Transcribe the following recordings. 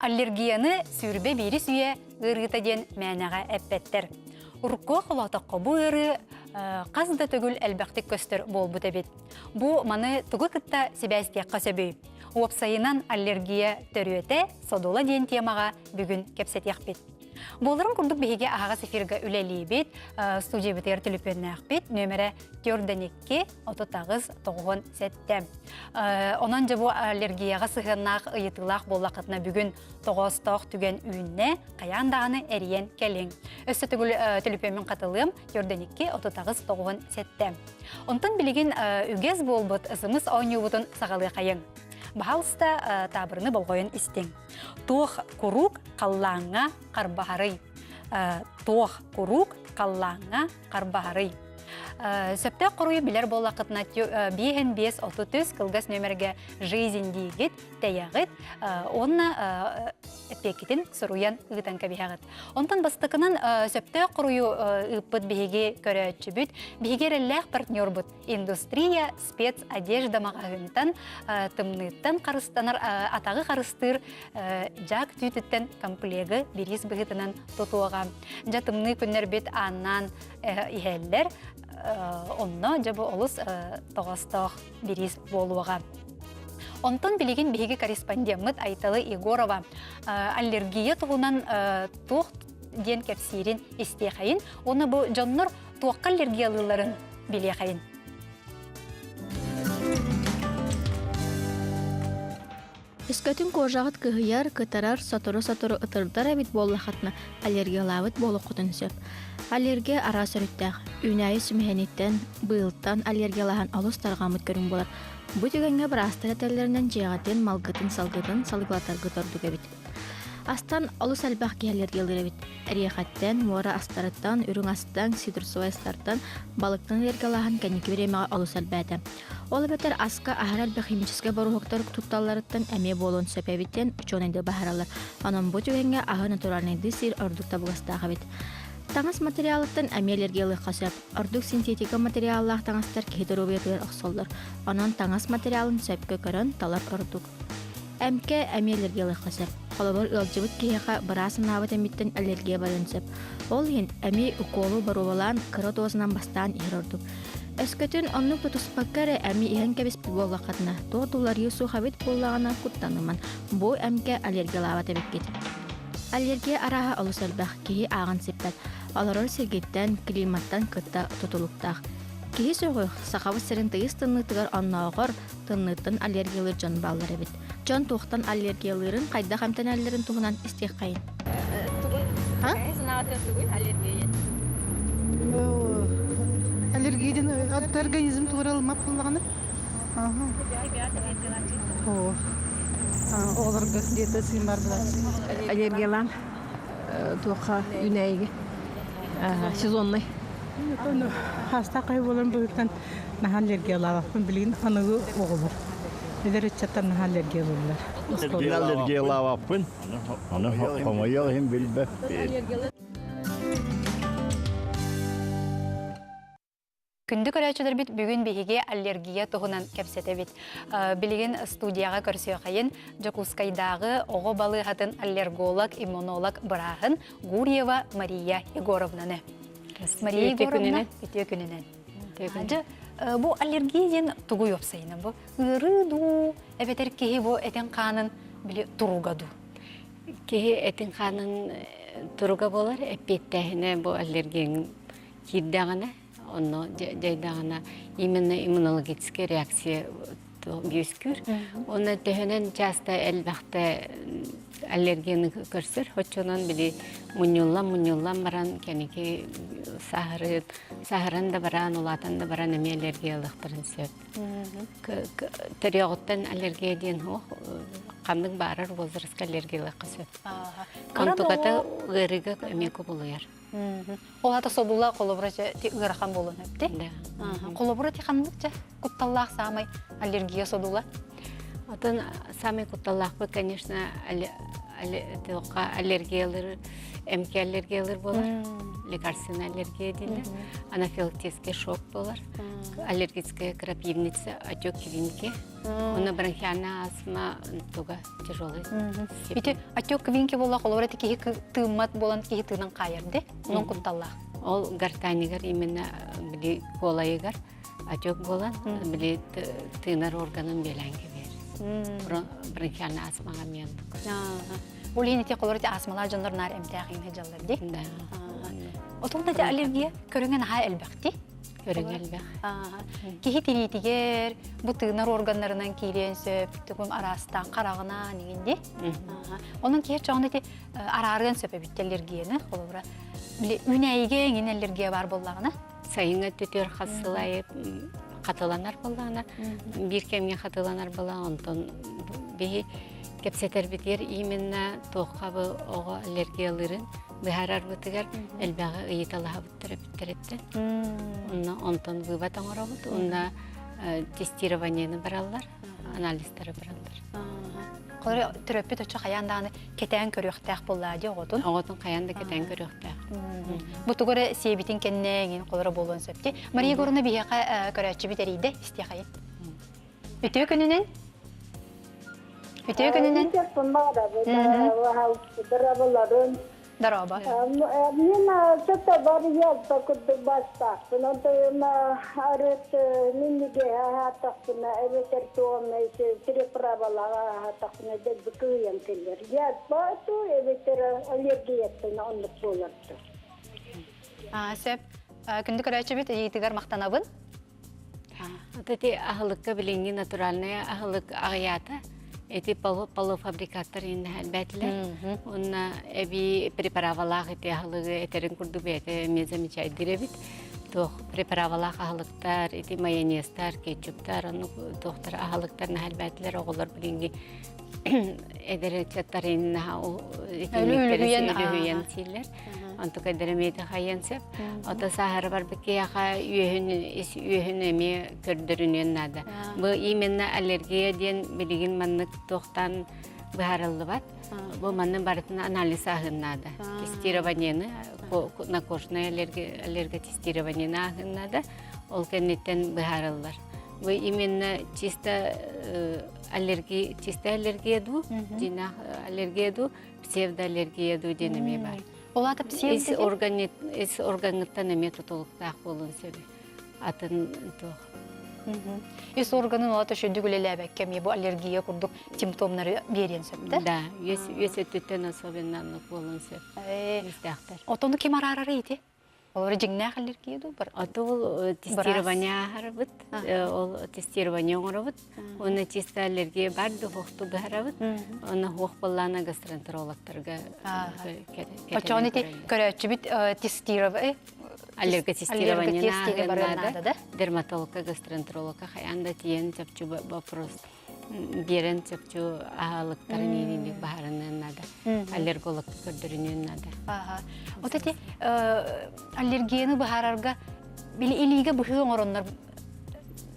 Аллергияны сүүрбэ биирис үйэ ыарыыта диэн мээнэҕэ эппэттэр. Урукку холоотоххо бу ыарыы хас да төгүл элбэхтик көстөр буолбут эбит. Бу маны тугу кытта сибээстиэххэ сөбүй? Уопсайынан аллергия төрүөтэ содула диэн темаҕа бүгүн кэпсэтиэхпит. Буоларын курдук биһиги аһаҕас эфирга үлэлиибит, студиябытыгар төлөпүөннээхпит, нүөмэрэ 42 38 97. Онон дьэ бу аллергияҕа сыһыаннаах ыйытыылаах буоллаххытына бүгүн тоҕоостоох түгэн үүннэ, хайаан даҕаны эрийэн кэлиҥ. Өссө төгүл төлөпүөммүн хатылыам 42 38 97. Онтон билигин үгэс буолбут ысымыс оонньуубутун саҕалыахайыҥ. Баһаалыста таабырыны болҕойон истиҥ. Туох куруук халлааҥҥа харбаһарый? Туох куруук халлааҥҥа харбаһарый? Сөптөөх хоруйу билэр буоллаххытына биэһин биэс 33 кылгас нүөмэргэ «Жизнь» диигит, тэйэҕит уонна эппиэккитин суруйан ыытан кэбиһэҕит. Онтон бастакынан сөптөөх хоруйу ыыппыт биһиги көрөөччүбүт, биһиги эрэллээх партнербут Индустрия спецодежда маҕаһыынтан тымныыттан харыстанар атаҕы харыстыыр дьаак түүтүттэн комплегы бириис быһыытынан тутуоҕа. Дьэ тымныы күннэрбит ааннаан иһэллэр. Онно дьэ бу олус тоҕостоох бириис буолуоҕа. Онтон билигин биһиги корреспондеммыт Айталы Егорова аллергия туһунан туох диэн кэпсиирин истиэхэйин уонна бу дьоннор туохха аллергиялыылларын билиэхэйин. Өскөтүн кожаҕыт кыһыйар, кытарар, сотору-сотору ытырдар эбит буоллаххытына, аллергиялаабыт буолуоххутун сөп. Аллергия араас өрүттээх. Үүнээйи сүмэһиниттэн, быылтан аллергиялаһан олус тарҕаммыт көрүҥ буолар. Бу түгэҥҥэ быраастар этэллэринэн дьиэҕитин, малгытын, салгытын салгылатаргыт ордук эбит. Астан олус элбэх киһи аллергиялыыр эбит. Эриэхэттэн, муора астарыттан, үрүҥ астан, цитрусовай астартан, балыктан аллергиялааһын кэнники бириэмэҕэ олус элбээтэ. Ол эбэтэр аска аһара элбэх химическэй боруһуктар тутталларыттан эмиэ буолуон сөп эбит диэн учуонайдар баһараллар. Онон бу түгэҥҥэ аһы натуральнайдыы сиир ордук табыгастаах эбит. Таҥас материалыттан эмиэ аллергиялыахха сөп. Ордук синтетика материаллаах таҥастар киһи доруобуйатыгар охсоллор. Онон таҥас материалын сөпкө көрөн талар ордук. Эмкэ эмиэ аллергиялыахха сөп. Холобур, ыалдьыбыт киһиэхэ быраас анаабыт эмиттэн аллергия барыан сөп. Ол иһин эмиэ укуолу боруобалаан кыра дозанан бастаан иһэр ордук. Өскөтүн оннук тутуспакка эрэ эми иһэн кэбиспит буоллаххытына, туох да уларыйыы суох эбит буоллаҕына куттаныман, бу эмкэ аллергиялаабат эбиккит. Аллергия арааһа олус элбэх, киһи ааҕан сиппэт. Олорор сиргиттэн, климаттан кытта тутулуктаах. Киһи сөҕүөх, Сахабыт сирин тыйыс тымныытыгар оннооҕор тымныыттан аллергиялыыр дьон бааллар эбит. Дьон туохтан аллергиялыырын, хайдах эмтэнэллэрин туһунан истиэххэйин. Аллергия диэн организм тууралымап буоллаҕына. Оҕолорго диета сыымар Аллергиялаан туохха үүнээйигэ сезонный. Хаастаах киһи буолан быһыттан Наһаа аллергиялаабаппын билигин аныгы оҕолор. Эдэр ыччаттар наһаа аллергиялыыллар. Аллергиялаабаппын. Аны хомойуох иһин билбэппин. Күндү көрөөччүлэрбит бүгүн биһиги аллергия туһунан кэпсэтэбит. Билигин студияҕа көрсүөхайын Дьокуускайдааҕы оҕо балыыһатын аллерголог, иммунолог бырааһын Гурьева Мария Егоровнаны. Мария Егоровна, үтүө күнүнэн. Дьэ, бу аллергия диэн тугуй уопсайынан бу ыарыы дуу эбэтэр киһи бу этин хаанын били туруга дуу? Киһи этин хаанын туруга буолар эппиэттээһинэ бу аллергияҥ киирдэҕинэ онно дьайдаҕына именно иммунологическая реакция үөскүүр. Уонна төһөнөн часто элбэхтэ аллергияны көрсөр, оччонон били мунньуллан-мунньуллан баран кэники саһарыт, саһаран да баран, улаатан да баран эмиэ аллергиялыахтарын сөп. Төрүөҕүттэн аллергия диэн суох, ханнык баарар возрастка аллергиялыахха сөп. Онтуката ыарыыга эмиэ кубулуйар. Ол ата содула холобура ти ыарахан буолуон өптө. Холобура ти ханнык чэ кутталлаах саамай аллергия содула? Отон самый кутталлаахпыт, конечно, аллергиялар, эмке аллергиялар болар. лекарственная аллергия дииллэр. Анафилактический шок буолар. Аллергическая крапивница, отек квинки. Уонна бронхиальная астма туга тяжелый. Ити отек квинки буолла холобура ити киһи тыыммат буолан киһи тыынан хаайар де. Онон кутталлаах. Ол гортанигар именно били куолайыгар отек буолан били тыынар органын биэлээн кэбиэр. Бронхиальная астмаҕа эмиэ оннук. Ол иһин ити холобура ити астмалаах дьоннор наар эмтээх иҥэ дьаллар дии. Да. Отон да аллергия көрүҥэ наһаа элбэхти. Көрүҥэ элбэх. Киһи тириитигэр бу тыынар органнарынан киириэн сөп, тугум араастаан хараҕынан иҥин дии. Онон киһи чоҕун ити араарыан сөп эбит аллергияны холобура. Били үүнээйигэ иҥин аллергия баар буоллаҕына. Сайыҥҥы өттүтүгэр хас сыл аайы хатыланар буоллаҕына, биир кэмҥэ хатыланар буоллаҕына, онтон биһи кэпсэтэрбитигэр именно туохха бу оҕо аллергиялыырын быһаарарбытыгар элбэҕи ыйыталаһабыт төрөппүттэриттэн. Онно онтон вывод оҥоробут уонна тестированиены бараллар, анализтары бараллар. Холобура төрөппүт оччо хайаан даҕаны кэтээн көрүөхтээх буоллаа дии оҕотун. Оҕотун хайаан да кэтээн көрүөхтээх. Бу тугу эрэ сиэбитин кэннэ эҥин холоро буолуон сөп дии. Мария Егоровна биһиэхэ көрөөччүбүт эрийдэ, истиэхэйин. Үтүө күнүнэн. Үтүө күнүнэн. Дорообо. Мин сыта барыйалта курдук бастаахпын. Онтон арыт миннигэһэ аһаатахпына эбэтэр туома приправалаах аһаатахпына дэлби кыһыйан кэлэр. Язва ту эбэтэр аллергияттан оннук буолар Сөп. Күндү көрөөччүбүт ыйыытыгар махтанабын. Вот эти аһылыкка билиҥҥи натуральнай аһылык аҕыйаата. Эти полуфабрикаттар иннэһэлбэтилэр. Уонна эбии приправалаах ити аһылыгы этэрин курдук бэйэтэ эмиэ замечайдыыр эбит. Туох приправалаах аһылыктар, ити майонезтар, кетчуптар, оннук туохтар аһылыктар наһэлбэтилэр оҕолор билиҥҥи эдэр ыччаттар итинниктэрин сииллэр. Онтук эдэр хайыан сөп. Ото сааһыра барбыт киһиэхэ үөһүн ис үөһүн эмиэ көрдөрүнүөн наада. Бу именно аллергия диэн билигин маннык туохтан быһаарыллыбат. Бу манны барытын анализ ааһын наада. Тестированиены, на кожное аллерготестированиены ааһын наада. Ол кэнниттэн быһаарыллар. Бу именно чисто аллергия, чистая аллергия дуу, дьиҥнээх аллергия дуу, псевдоаллергия дуу диэн эмиэ баар. Ол аата псевдо Ис органыттан эмиэ тутулуктаах буолуон сөбү. Атын туох. Ис органын ол аата шүдүк үлэлээбэккэ эмиэ бу аллергия курдук симптомнары биэриэн сөп да? Да, үөс өттүттэн особенно оннук буолуон сөп. Истээхтэр. Отону ким араарары ити? Олор дьиҥнээх аллергия дуу бар? Ото ол тестирование ааһарбыт, ол тестирование оҥоробут. Уонна чисто аллергия бар да хуохту быһарабыт. Уонна хуох буоллаана гастроэнтерологтарга Очоон ити көрөөччүбүт тестирование аллерготестирование наада. Дерматологка, гастроэнтерологка хайаан да тиийэн чопчу вопрос биэрэн чопчу аһаалыктарын иининник баһарыныан наада. Аллергологка көрдөрүнүөн наада. Вот эти аллергияны быһаарарга били илиигэ быһыы оҥороннор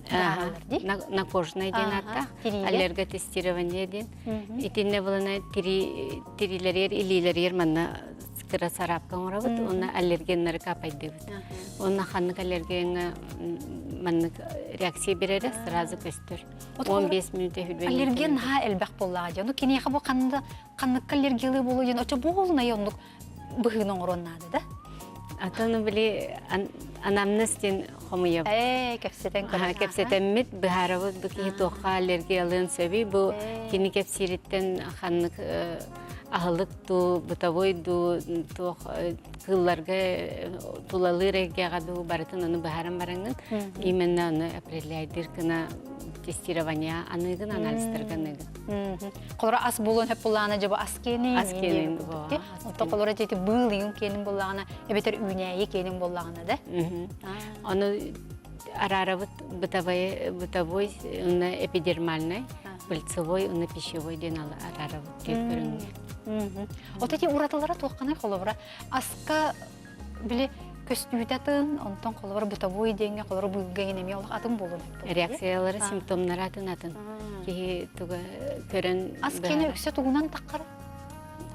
на кожное диэн ааттаах аллерготестирование диэн итиннэ булана тирилэригэр илиилэригэр манна кыра сараапка оҥоробут уонна аллергеннары капайдыыбыт уонна ханнык аллергеҥҥа маннык реакция берэрэ сразу көстөр 15 мүнөтэ хүрбэ аллерген наһаа элбэх буоллаҕа дии ону киниэхэ бу ханна ханныкка аллергиялыы буолуо диэн оччо буолунай оннук быһыыны оҥоруон наада да Атын били анамнез диэн хомуйабыт. Ээ, кэпсэтэн көрөн. Кэпсэтэммит быһаарабыт бу киһи туохха аллергиялыан сөбүй бу кини кэпсиириттэн ханнык аһылык дуу, бытовой дуу, туох кыылларга тулалыыр эйгэҕэ дуу барытын ону быһааран бараҥҥын именно ону определяйдыыр гына тестирование аныыгын, анализтарга аныыгын. Холоро ас буолуон сөп буллаҕына дьэ бу ас киэнин ас киэнин Онто холоро дьэти быыл иҥин киэнин буллаҕына эбэтэр үүнээйи киэнин буоллаҕына да. Ону араарабыт бытовой бытовой уонна эпидермальный, пыльцевой уонна пищевой диэн араарабыт диэн көрүҥҥэ. Вот эти уратылара туохханый холобура аска били көстүүтэ атын, онтон холобура бытовой диэҥҥэ холобура быылга иҥин эмиэ олох атын буолуон Реакциялары, симптомнары атын атын. Киһи туга көрөн Ас киэнэ үксэ тугунан таххар?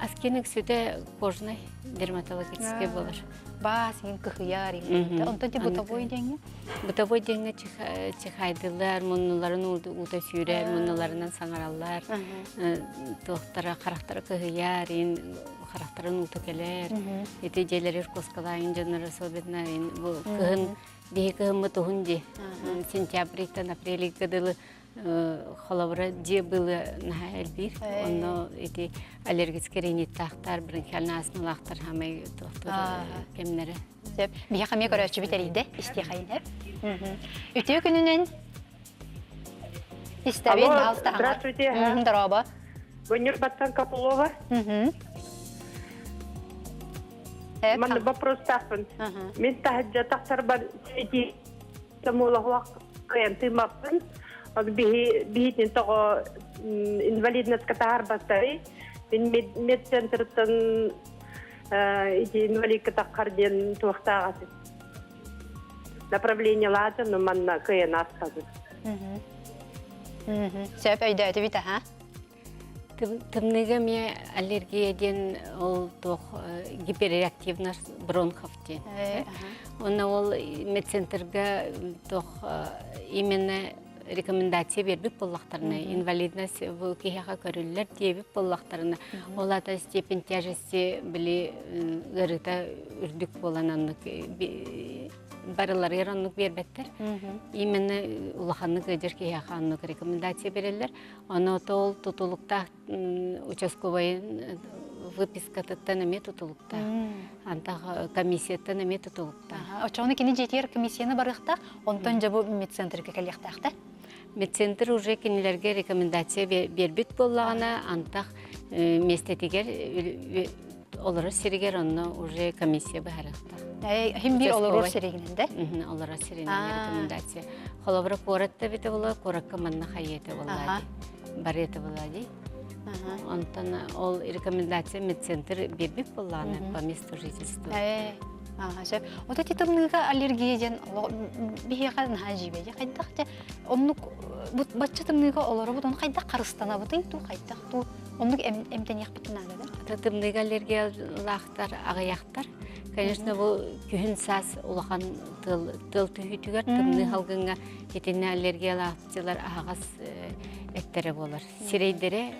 Аскин үксүтэ кожный дерматологический болар. Баас иҥин кыһыйар иҥин. Онтон ти бытовой диэҥҥэ? Бытовой диэҥҥэ чихайдылар, муннуларын уута сүүрэр, муннуларынан саҥараллар, туохтара харахтара кыһыйар, ин харахтарын уута кэлэр. Ити дьиэлэригэр куоскалаайын дьоннор особенно ин бу кыһын биһи кыһыммыт уһун дии. Сентябрьтан апрельга дылы холобура дьиэ быыла наһаа элбиир. Онно ити аллергический риниттаахтар, бронхиальный астмалаахтар хамай туохтур кэмнэрэ. Сөп. Биһиэхэ эмиэ көрөөччүбүт эрийдэ, истиэхэйин Үтүө күнүнэн. Истэбин, пожалуйста. Здравствуйте. Здорово. Нюрбаттан Копылова. Манна вопростаахпын. Мин таһырдьа тахсарбар сити Томолоһуох кыайан тыыммаппын. Ол биһи биһитин тоҕо инвалидностка таһаарбаттарый. Мин медцентртан ити инвалидка таххар диэн туохтаах этим. Направлениелаата, но манна кыайан ааспатым. Сөп өйдөөтүбүт аха. Тымныыга эмиэ аллергия диэн ол туох гиперреактивность бронхов диэн. Уонна ол медцентрга туох именно рекомендация биэрбит буоллахтарына, инвалидность бу киһиэхэ көрүллэр диэбит буоллахтарына, ол ата степень тяжести били ыарыыта үрдүк буолан оннук барыларыгар оннук биэрбэттэр. Именно улаханнык ыалдьар киһиэхэ оннук рекомендация берэллэр. Ону ол тутулуктаах участковайын выпискатыттан эмиэ тутулуктаах. Антах комиссияттан эмиэ тутулуктаах. Оччоҕуна кини дьиэтигэр комиссияны барыахтаах, онтон дьэ бу медцентрга кэлиэхтээх да? Медцентр уже кинилэргэ рекомендация биэрбит буоллаҕына, антах миэстэтигэр олорор сиригэр онно уже комиссия быһаарыахтаах. Хим биир олорор сиригинэн да? Олорор сиринэн рекомендация. Холобура куорат да эбитэ буолла, куоракка манна хайыата буолла дии. Барыата буолла дии. Онтон ол рекомендация медцентр биэрбит буоллаҕына по месту жительства. Сөп. Вот эти тымныыга аллергия диэн биһиэхэ наһаа дьиибэ дии. Хайдах дьэ оннук бачча тымныыга олоробут, ону хайдах харыстанабытый туу, хайдах туу оннук эмтэниэхпитин наада да? Тымныыга аллергиялаахтар аҕыйахтар. Конечно, бу күһүн саас улахан тыал, тыал түһүүтүгэр тымныы халгыҥҥа итиннэ аллергиялаахчылар аһаҕас эттэрэ буолар. Сирэйдэрэ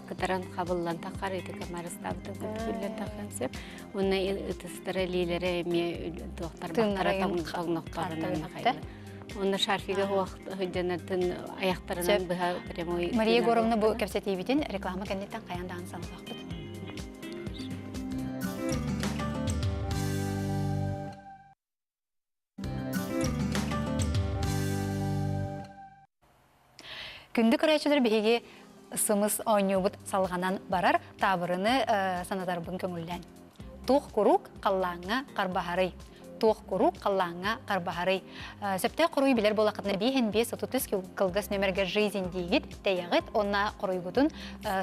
кытаран хабыллан таххар, ити камарыстаабытын күллэн таххан сөп. Уонна ытыстара, илиилэрэ эмиэ туохтар бахтара тоҥнохторунан нахайла. Онно шарфига сылдьанартын аяқтарынан быһа прямой Мария Егоровна бу кэпсэтиибитин реклама кэнниттэн хайаан даҕаны салҕаахпыт. Күндү көрөөччүлэр биһиги сымыс оонньуубут салҕанан барар таабырыны санатарбын көҥүллээн. Туох куруук халлааҥҥа харбаһарый? Туох куруук халлааҥҥа харбаһарый? Сөптөөх хоруйу билэр буолаххытына бииһин 533 кылгас нөмергэ жизнь диигит, тэйэҕит уонна хоруйгутун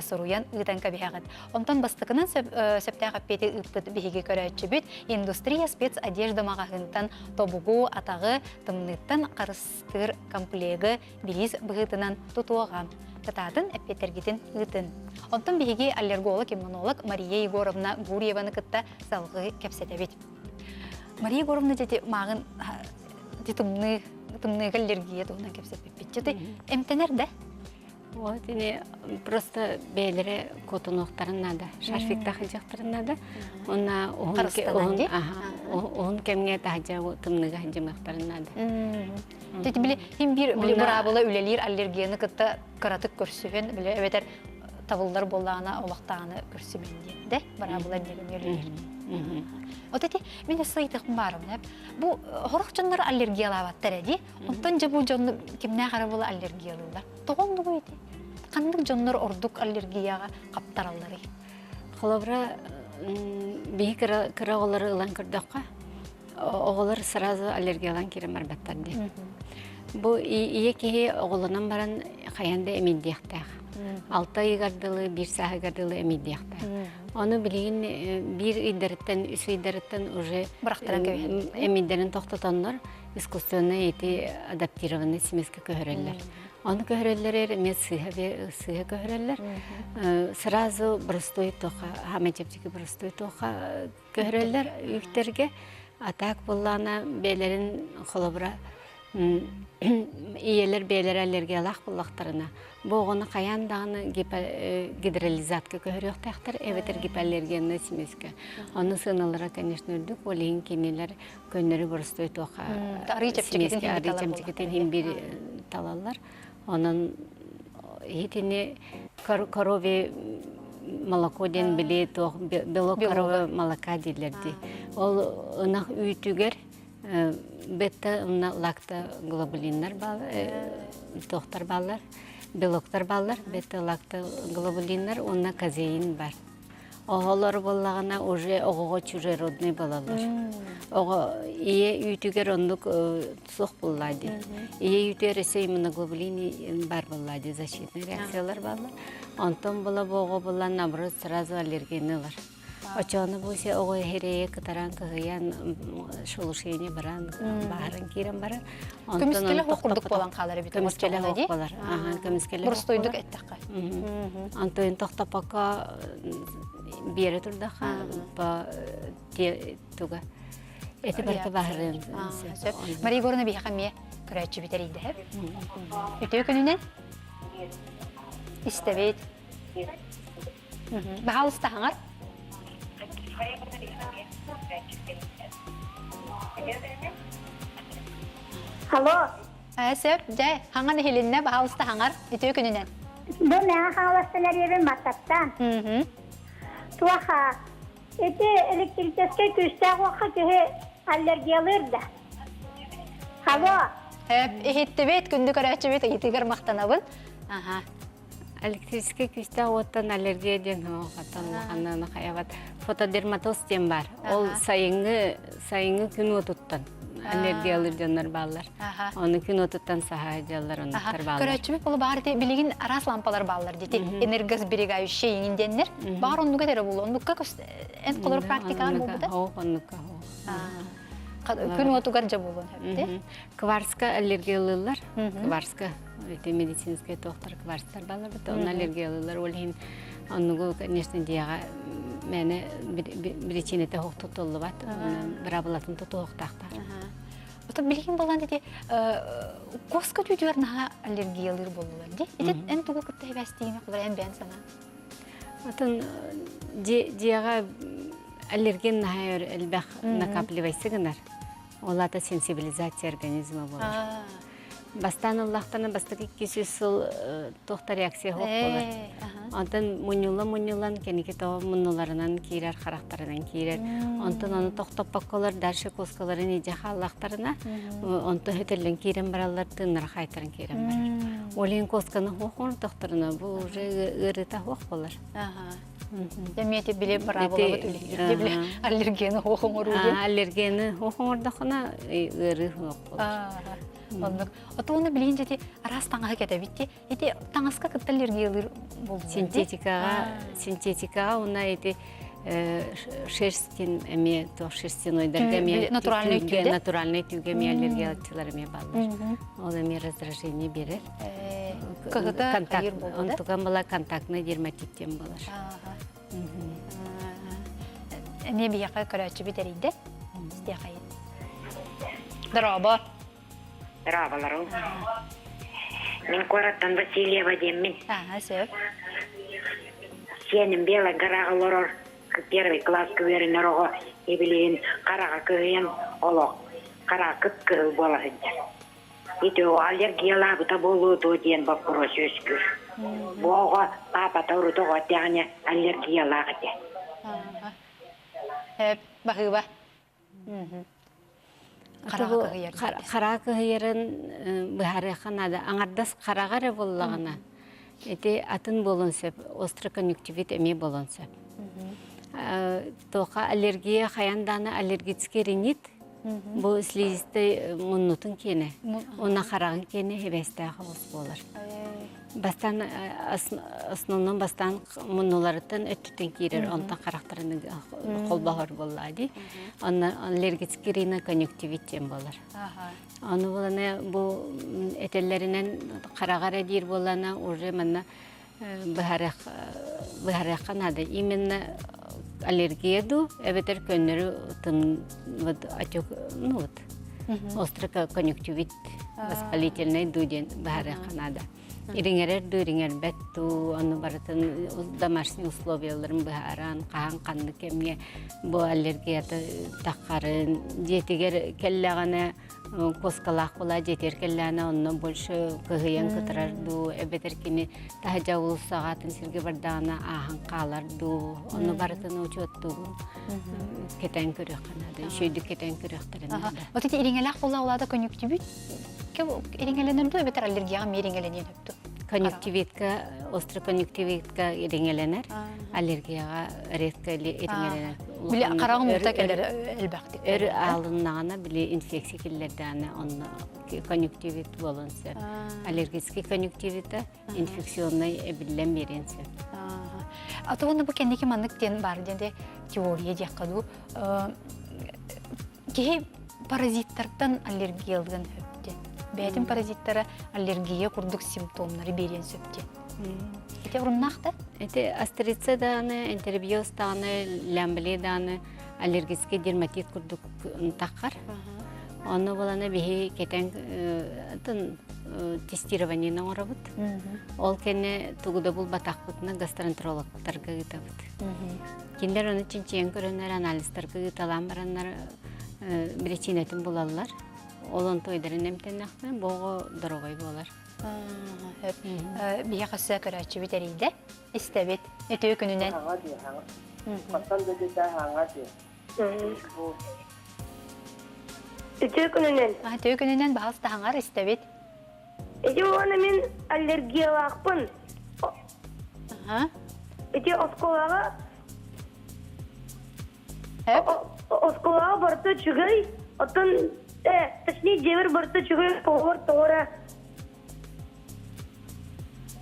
суруйан ыытан кэбиһэҕит. Онтон бастакынан сөптөөх эппиэти ыыппыт биһиги көрөөччүбүт индустрия спецодежда маҕаһыынтан тобугу, атаҕы тымныыттан харыстыыр комплегы бириис быһыытынан тутуоҕа. Кытаатын эппиэттэргитин ыытын. Онтон биһиги аллерголог-иммунолог Мария Егоровна Гурьеваны кытта салгыы кэпсэтэбит. Мария Егоровна дьэти мааҕын тымныы тымныыга аллергия туһунан кэпсэппиппит. Дьэти эмтэнэр да? Вот ини просто бэйэлэрэ куотунуохтарын наада, шарфиктаах илдьэхтэрин наада. Уонна уһун кэмҥэ таһдьа тымныыга сылдьымыахтарын наада. Дьэ били хим биир били быраабыла үлэлиир аллергияны кытта кыратык көрсүһэн били эбэтэр табыллар буоллаҕына олохтааҕыны көрсүмэн диэн да быраабыла диэн үлэлиир. Вот эти мин өссө ыйытыахпын баарым бу хорох дьоннор аллергиялаабаттар эди онтон дьэ бу дьонну кимнээх эрэ була аллергиялыыллар тоҕо оннугуй ити ханнык дьоннор ордук аллергияҕа хаптаралларый Холобура биһи кыра кыра оҕолору ылан көрдөххө оҕолор сразу аллергиялаан киирэн барбаттар дии. Бу ийэ киһи оҕолонон баран хайаан да эмийдиэхтээх. Алта ыйыгар дылы, биир сааһыгар дылы эмийдиэхтээх. Ону билигин биир ыйдарыттан, үс ыйдарыттан уже эмийдэрин тохтотоннор искусственный эти адаптированный смеска көһөрөллөр. Ону көһөрөллөр эмиэ сыыһа сыыһа көһөрөллөр. Сразу простой тоха, хаамай чэпчэки простой тоха көһөрөллөр үүттэргэ. А так буоллаҕына бэйэлэрин холобура ийэлэр бэйэлэрэ аллергиялаах буоллахтарына, бу оҕону хайаан даҕаны гидролизатка көһөрүөхтээхтэр эбэтэр гипоаллергеннай смеска. Ону сыаналара, конечно, үрдүк, ол иһин кинилэр көннөрү боростуой туохха смески арыы чэпчэкитин иһин биир талаллар. Онон итини коровье молоко диэн били туох белок коровье молока дииллэр дии. Ол ынах үүтүгэр бета уонна лактоглобулиннар туохтар бааллар, белоктар бааллар, бета-лактоглобулиннар уонна казеин бар. Оҕолор буоллаҕына уже оҕоҕо чужеродный буолаллар. Оҕо ийэ үүтүгэр оннук суох буоллаа дии. Ийэ үүтүгэр өссө иммуноглобулин бар буоллаа дии, защитный реакциялар бааллар. Онтон була бу оҕо булан наоборот сразу аллергияны ылар. Очону бу се оҕо эһирэйэ кытаран кыһыйан шелушение баран баһаран киирэн барар. Көмүскэлэ хоох курдук буолан хаалар эбит. Көмүскэлэ хоох буолар. Көмүскэлэ. Боростуойдук эттэххэ. Онтон тохтоппокко биэрэ турдахха по туга эти барыта баһырыан сөп. Мария Егоровна биһиэхэ эмиэ көрөөччү бүтэрийдэһэр. Үтүө күнүнэн истэбит. Баһаалыста хаҥар. Алло. Сөп, дьэ, хаҥан иһилиннэ, баһаалыста хаҥар. Үтүө күнүнэн. Бу мэҥэ хаҥаластан эриэбин Маттаттан. Туоха, ити электрическэй күүстээх уохха киһи аллергиялыыр да. Алло. Иһиттибит, күндү көрөөччүбүт ыйытыыгар махтанабын. Аха. Электрическэй күүстээх уоттан аллергия диэн хаттан улаханныгына хайабат. Фотодерматоз диэн бар. Ол сайыҥҥы сайыҥҥы күн уотуттан аллергиялыыр дьоннор бааллар. Ону күн уотуттан саһаа дьаллар оннуктар бааллар. Көрөөччүбүт болу баар ити билигин араас лампалар бааллар дити. Энергосберегающий иҥин диэннэр. Баар оннуга эрэ булу. Оннукка эн холор практикаҕар буолбута? Оо, оннукка. Күн уотугар дьэ буолуон сөп Кварцка аллергиялыыллар. Кварцка ити медицинскэй туохтар кварцтар баалар бит онно аллергиялыыллар. Ол иһин оннугу, конечно, дьиэҕэ мээнэ биричиинэтэ суох тутуллубат. Быраабылатын тутуһуохтаахтар. Ото билигин болан ити коска түүтүгэр наһаа аллергиялыыр буоллулар ди. Ити эн тугу кытта хибэстиини кулар эн бэйэн санаан. Атын дьиэҕэ аллерген наһаа элбэх накапливайсы гынар. Ол аата сенсибилизация организма буолар. Бастаан ыллахтана бастакы 200 сыл туох да реакция суох буолар. Онтон мунньулла-мунньуллан кэнники тоҕо муннуларынан киирэр, харахтарынан киирэр. Онтон ону тохтоппокколор дальше куоскаларын илдьэ хааллахтарына, онто хөтөллөн киирэн бараллар, тыыннара хаайтаран киирэн барар. Ол иһин куосканы суох оҥордохторуна, бу уже ыарыыта суох буолар. Эмиэ били быраабылабыт үлэлиир били аллергены суох оҥоруу диэн. Аллергены суох оҥордоххуна ыарыы суох буолар. Оннук. Отуону билигин дьэти араас таҥаһы кэтэбит ди. Ити таҥаска кытта аллергиялыыр буолуо. Синтетикаҕа синтетикаҕа уонна ити шерстин эмиэ туох шерстянойдарга эмиэ натуральный түүгэ натуральный түүгэ эмиэ аллергиялааччылар эмиэ бааллар. Ол эмиэ раздражение биэрэр. Кыһыта контакт, онтукан была контактный дерматит диэн буолар. Эмиэ биһиэхэ көрөөччүбүт эрийдэ. Истиэхэйин. Дорообо. Дорооболору. Мин куораттан Васильева диэммин. Ага, сөп. Сиэним Белая гораҕа олорор первый класска үөрэнэр оҕо ибилигин хараҕа кыһыйан олох хараҕа кып-кыһыл буола сылдьар. Ити оҕо аллергиялаабыта буолуо дуо диэн боппуруос үөскүүр. Бу оҕо паапата урут оҕо эттэҕинэ аллергиялаах этэ. Эп, баһыыба. Хараҕа кыһыйарын быһаарыахха наада. Аҥардас хараҕа эрэ буоллаҕына, ити атын буолуон сөп, остроконъюнктивит эмиэ буолуон сөп. Туохха аллергия хайаан даҕаны аллергический ринит. Бу слизистэй муннутун киэнэ, уонна хараҕын киэнэ хибэстээх оҕус буолар. Бастаан основном бастаан муннуларыттан өттүттэн киирэр, онтон харахтарын холбоһор буоллаа дии. Онно аллергический риноконъюнктивит диэн буолар. Ону буолана бу этэллэринэн хараҕа эрэ диир буоллаана уже манна быһарыах быһарыахха наада. Именно аллергия дуу, эбэтэр көннөрү вот отек, ну вот острый конъюнктивит воспалительный дуу диэн быһарыахха наада. Ириҥэрэр дуу, ириҥэрбэт дуу, ону барытын домашний условияларын быһааран, хаһан ханнык кэмҥэ бу аллергията таххарын, дьиэтигэр кэллэҕинэ куоскалаах буолаа дьиэтигэр кэллэҕинэ онно больше кыһыйан кытарар дуу, эбэтэр кини таһырдьа уулуссаҕа атын сиргэ бардаҕына ааһан хаалар дуу, ону барытын учуоттуугун кэтээн көрүөххэ наада, үчүгэйдик кэтээн көрүөхтэрин наада. Вот эти ириҥэлээх буолла улаата конъюнктивит ириҥэлэнэр дуу эбэтэр аллергияҕа эмиэ ириҥэлэниэн сөп дуу? Конъюнктивитка, острый конъюнктивитка ириҥэлэнэр, аллергияҕа редко ириҥэлэнэр. Били хараҕын уута кэлэр элбэхтик. Өр аалыннаҕына били инфекция киллэрдэҕинэ онно конъюнктивит буолуон сөп. Аллергический конъюнктивита инфекционнай эбиллэн биэриэн сөп. А то уонна бу кэнники маннык диэн баар диэн теория диэххэ дуу Киһи паразиттартан аллергиялыан сөп диэн. Бэйэтин паразиттара аллергия курдук симптомнары биэриэн сөп диэн. Ити оруннаах да? Ити астрица даҕаны, энтеробиоз даҕаны, лямблия даҕаны аллергический дерматит курдук таххар. Онно буолана биһи кэтэн атын тестированиены оҥоробут. Ол кэннэ тугу да булбатахпытына гастроэнтерологтарга ыытабыт. Кинилэр ону чинчийэн көрөннөр, анализтарга ыыталаан бараннар биричиинэтин булаллар. Ол онто өйдөрүн эмтэннэхтэринэ, бу оҕо доруобай буолар. Биһиэхэ өссө көрөөччүбүт эрийдэ. Истэбит. Үтүө күнүнэн. Үтүө күнүнэн. Үтүө күнүнэн баһылыста хаҥар истэбит. Ити уонна мин аллергиялаахпын. Ити оскуолаҕа оскуолаҕа барыта үчүгэй, оттон э, точнее дьиэбэр барыта үчүгэй, оҕолор тоҕо эрэ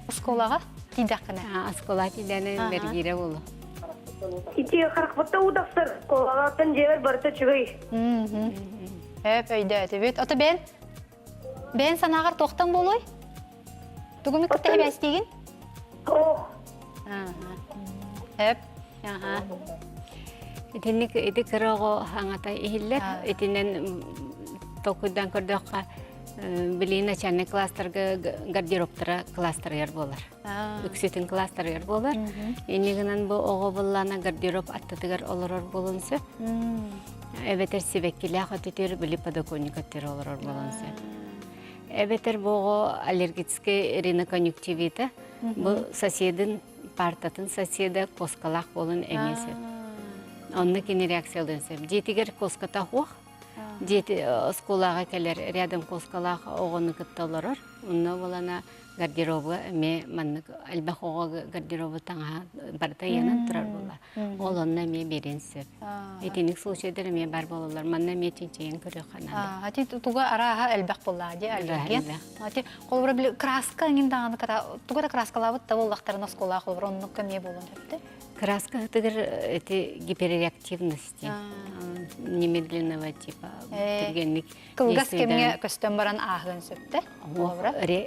Оскуолаҕа тиийдэххинэ. Оскуолаҕа тиийдэҕинэ бэргиирэ буолуо. Ити харахпытта уу тахсар оскуолаҕа, оттон дьиэбэр барыта үчүгэй. Өп өйдөөтүбүт. Ото бэйэн Бэйэн санааҕар туохтан буолуой? Тугуну кытта эбээстиигин? Ох. Эп. Аха. Итинник ити кыра оҕо аҥата иһиллэр. Итинэн толкуйдаан көрдөххө, билии начальный класстарга гардеробтара класстарыгар буолар. Үксүтүн класстарыгар буолар. Инньэ гынан бу оҕо буоллаана гардероб аттытыгар олорор буолуон сөп. Эбэтэр сибэккилээх өтүтүр били подоконник өттүгэр олорор буолуон сөп. Эбэтэр бу оҕо аллергическай риноконъюнктивита бу соседын партатын соседа куоскалаах буолан эмиэ сөп. Онно кини реакциялыан сөп. Дьиэтигэр куоската суох. Дьиэти оскуолаҕа кэлэр рядом куоскалаах оҕону кытта олорор. Онно буолана гардеробга эмиэ маннык элбэх оҕо гардеробу таҥаһа барыта ыйанан турар буолла. Ол онно эмиэ биэриэн сөп. Итинник случайдар эмиэ бар буолаллар. Манна эмиэ чинчийэн көрүөххэ наада. Ати туга арааһа элбэх буоллаа дии аллергия. Ати холобура били краска эҥин даҕаны туга да краскалаабыт да буоллахтарына оскуолаах холобура оннукка эмиэ буолуон сөптө. Краска ытыгар эти гиперреактивности немедленного типа түргэнник Кылгас кэмҥэ көстөн баран ааһыан сөптө.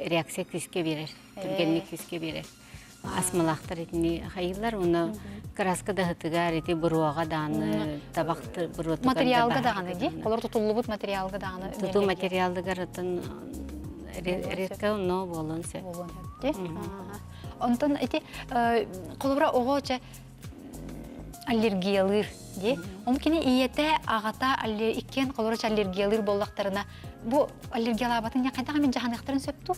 Реакция күүскэ биэрэр, түргэнник күүскэ биэрэр. Астмалаахтар итини хайыылар, уонна краска да ытыгар ити буруоҕа даҕаны, табах буруотугар Материалга даҕаны дии, олор тутуллубут материалга даҕаны. Тутуу материалыгар атын редко но буолуон сөп. Буолуон сөп дии. Онтон ити холобура оҕо чэ аллергиялыыр дии. Ол кини ийэтэ, аҕата иккиэн холоруч аллергиялыыр буоллахтарына, бу аллергиялаабатын хайдах эмит дьаһаныахтарын сөп дуу?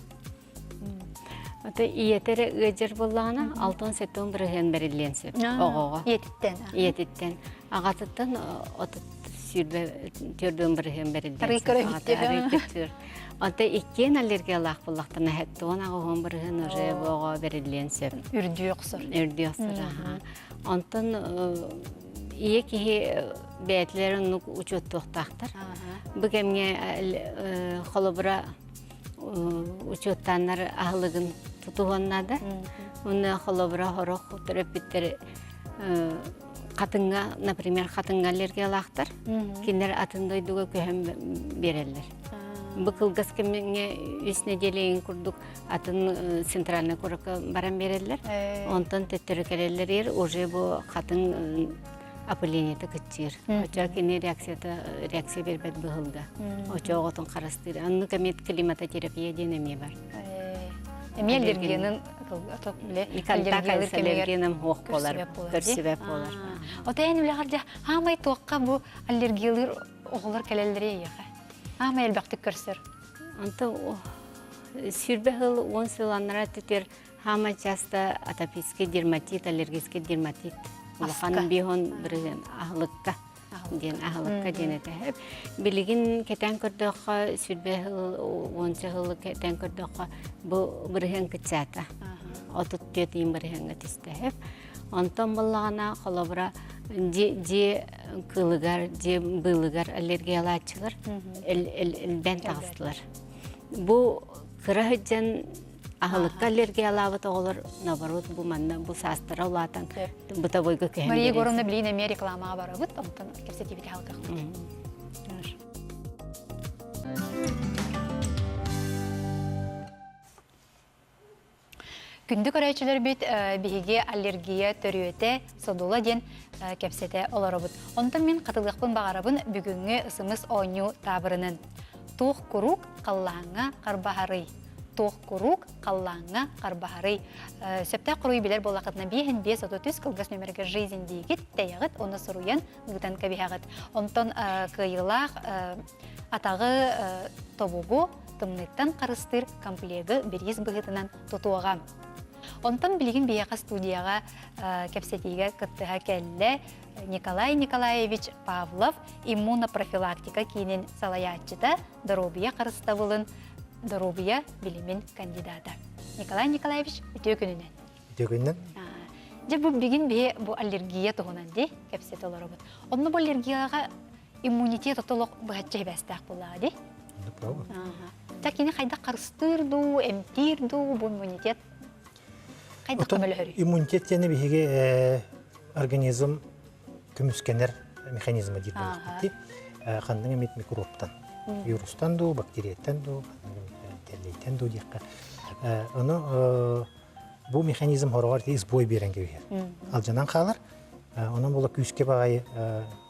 Ото ийэтэ эрэ ыалдьар буоллаҕына, 6-7 бырыһыан бэриллиэн сөп оҕоҕо. Ийэтиттэн. Ийэтиттэн. Аҕатыттан 34 бырыһыан бэриллиэн сөп. Арый көрөр. Онто иккиэн аллергиялаах буоллахтарына, 78 бырыһыан уже бу оҕо бэриллиэн сөп. Үрдүү охсор. Үрдүү охсор, аха. Онтон ийэ киһи бэйэтилэр оннук учуоттуохтаахтар. Бу кэмҥэ холобура учуоттааннар аһылыгын тутуһуон наада. Уонна холобура сорох төрөппүттэр хатыҥҥа, например, хатыҥҥа аллергиялаахтар. Кинилэр атын дойдуга көһөн биэрэллэр. Бу кылгас кэмҥэ үс нэдиэлэйин курдук атын центральный куоракка баран биэрэллэр. Онтон төттөрү кэлэллэр уже бу хатыҥ опылениета кыччыыр. Очо кини реакцията реакция бербет быһылга. Очо оҕотун харастыыр. Оннук эмиэ климатотерапия диэн эмиэ бар. Эмиэ аллергиянын аллергиянын хуох болар, көрсүбэт болар. Отайын үлэҕэр дьэ хаамай туохха бу аллергиялыыр оҕолор кэлэллэри эйиэхэ? Хаамай элбэхтик көрсөр. Онто сүүрбэ сыл, уон сыл аннара өттүтүгэр хаамай часто атопический дерматит, аллергический дерматит улахан биһон бырыһыан аһылыкка диэн аһылыкка диэн этэ. Билигин кэтээн көрдөххө, сүүрбэ сыл, уонча сыл кэтээн көрдөххө, бу бырыһыан кыччаата. 34 иин бырыһыаҥҥа түстэ. Онтон буллаҕына, холобура, дьиэ кыылыгар, дьиэ быылыгар аллергиялааччылар элбээн таҕыстылар. Бу кыра сылдьан аһылыкка аллергиялаабыт оҕолор наоборот бу манна бу саастара улаатан бытовойга көһөн Мария Егоровна билин эмиэ рекламаҕа барабыт, онтон кэпсэтиибит халгахпыт. Күндү көрөөччүлэрбит, биһиги аллергия төрүөтэ содула диэн кэпсэтэ олоробут. Онтон мин хатылыахпын баҕарабын бүгүҥҥү ысымыс оонньуу таабырынын. Туох куруук халлааҥҥа харбаһарый? Туох куруук халлааҥҥа харбаһарый? Сөптөөх хоруйу билэр буоллаххытына биэһин биэс отут үс кылгас нүмергэ жизнь диигит, тэйэҕит, уонна суруйан ыытан кэбиһэҕит. Онтон кыайыылаах атаҕы тобугу тымныыттан харыстыыр комплегы бириис быһыытынан тутуоҕа. Онтон билигин биһиэхэ студияҕа кэпсэтиигэ кыттыһа кэллэ Николай Николаевич Павлов, иммунопрофилактика киинин салайааччыта, доруобуйа харыстабылын доруобуйа билимин кандидата. Николай Николаевич, үтүө күнүнэн. Үтүө күнүнэн. Дьэ бу билигин биһи бу аллергия туһунан дии кэпсэтэ олоробут. Онно бу аллергияҕа иммунитет отолох быһаччы хибээстээх буоллаҕа дии. Так кини хайдах харыстыыр дуу, эмтиир дуу бу иммунитет хайдах көмөлөһөрүй? Иммунитет диэни биһиги организм көмүскэнэр механизма диир буолуохпут Ханнык эмит микробтан, вирустан дуу, бактерияттан дуу, тэллэйтэн дуу диэххэ. Ону бу механизм хороҕор сбой биэрэн кэбиһэр. Алдьанан хаалар, Онон була күүскэ баҕайы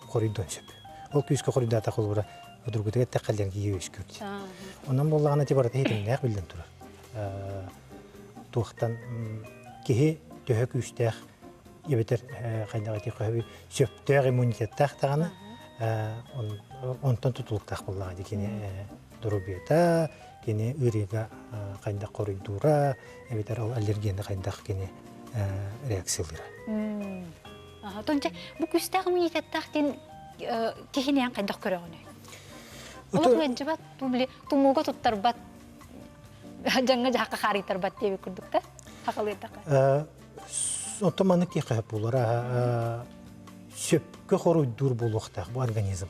хоруйдуон сөп. Ол күүскэ хоруйдаата холобура другутугар эттэххэ киһи үөскүүр. Онон буоллаҕына ити барыта хитимнээх биллэн турар. Туохтан киһи төһө күүстээх эбэтэр хайдах этиэххэ сөбүй сөптөөх иммунитеттаах даҕаны онтон тутулуктаах буоллаҕа дии кини доруобуйата, кини ыарыыга хайдах хоруйдуура, эбэтэр ол аллергияны хайдах кини реакциялыыра. Тонча бу күүстээх иммунитеттаах диэн киһини хайдах көрөҕүнүй? Олох ыалдьыбат, били тумууга туттарбат, дьаҥҥа дьаһахха хаарыйтарбат диэбит курдук да хахалыырдаха. Оттон маннык диэххэ сөп буолар. Сөпкө хоруйдуур буолуохтаах бу организм.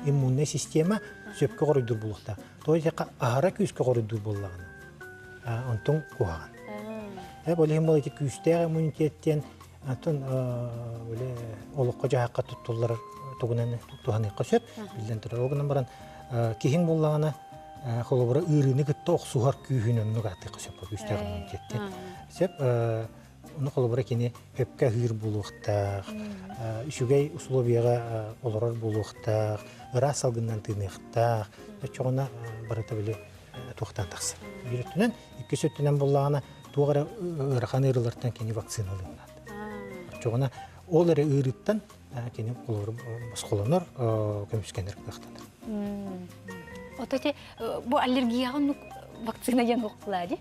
Иммунная система сөпкө хоруйдуур буолуохтаах. То есть аһара күүскэ хоруйдуур буоллаҕына, онтон куһаҕан. Ол иһин бол ити күүстээх иммунитет диэн атын олоххо-дьаһахха туттуллар тугунан туһаныахха сөп. Биллэн турар. Ол гынан баран киһиҥ буоллаҕына холобура ыарыыны кытта охсуһар күүһүн оннук ааттыахха сөп күүстээх иммунитет диэн. Сөп. Ону холобура кини өпкө аһыыр буолуохтаах, үчүгэй условияҕа олорор буолуохтаах, ыраас салгынынан тыыныахтаах. Оччоҕуна барыта били туохтан тахсар. Биир өттүнэн, иккис өттүнэн буоллаҕына, туох эрэ ыарахан ыарыылартан кини вакциналыыр наада. Оччоҕуна ол эрэ ыарыыттан кини холобур босхолонор, көмүскэнэр кыахтанар. Ото ити бу аллергияҕа оннук вакцина диэн уохтулаа дии?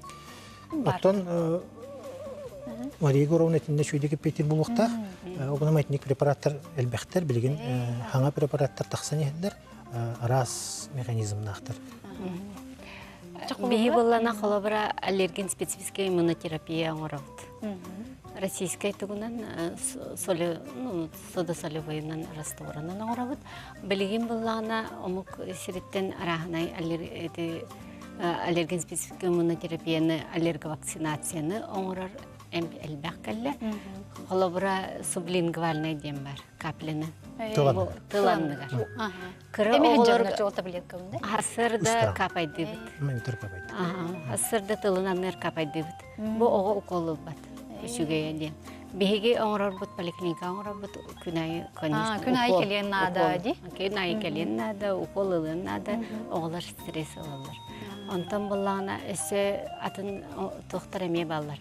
Оттон Мария Егоровна итиннэ үчүгэйдик эппиэттиир буолуохтаах. Ол этник препараттар элбэхтэр, билигин хаҥа препараттар тахсан иһэллэр, араас механизмнаахтар. Биһи буллана холобура аллерген специфическая иммунотерапия оҥоробут. Российскай тугунан соли, ну, содосолевойунан растворунан оҥоробут. Билигин буллаҕына омук сириттэн арааһынай аллерген специфическая иммунотерапияны, аллерговакцинацияны оҥорор элбэх кэллэ. Холобура сублингвальный диэн бар, капляны. Тыл анныгар. Кыра оҕолор Сарсыарда капайдыыбыт. Сарсыарда тылын анныгар капайдыыбыт. Бу оҕо укол ылбат. Үчүгэйэ диэн. Биһиги оҥорорбут поликлиника оҥорорбут күн аайы конечно. Күн аайы кэлиэн наада дии. Күн аайы кэлиэн наада, укол ылыан наада, оҕолор стресс ылаллар. Онтон буллаҕына өссө атын туохтар эмиэ бааллар.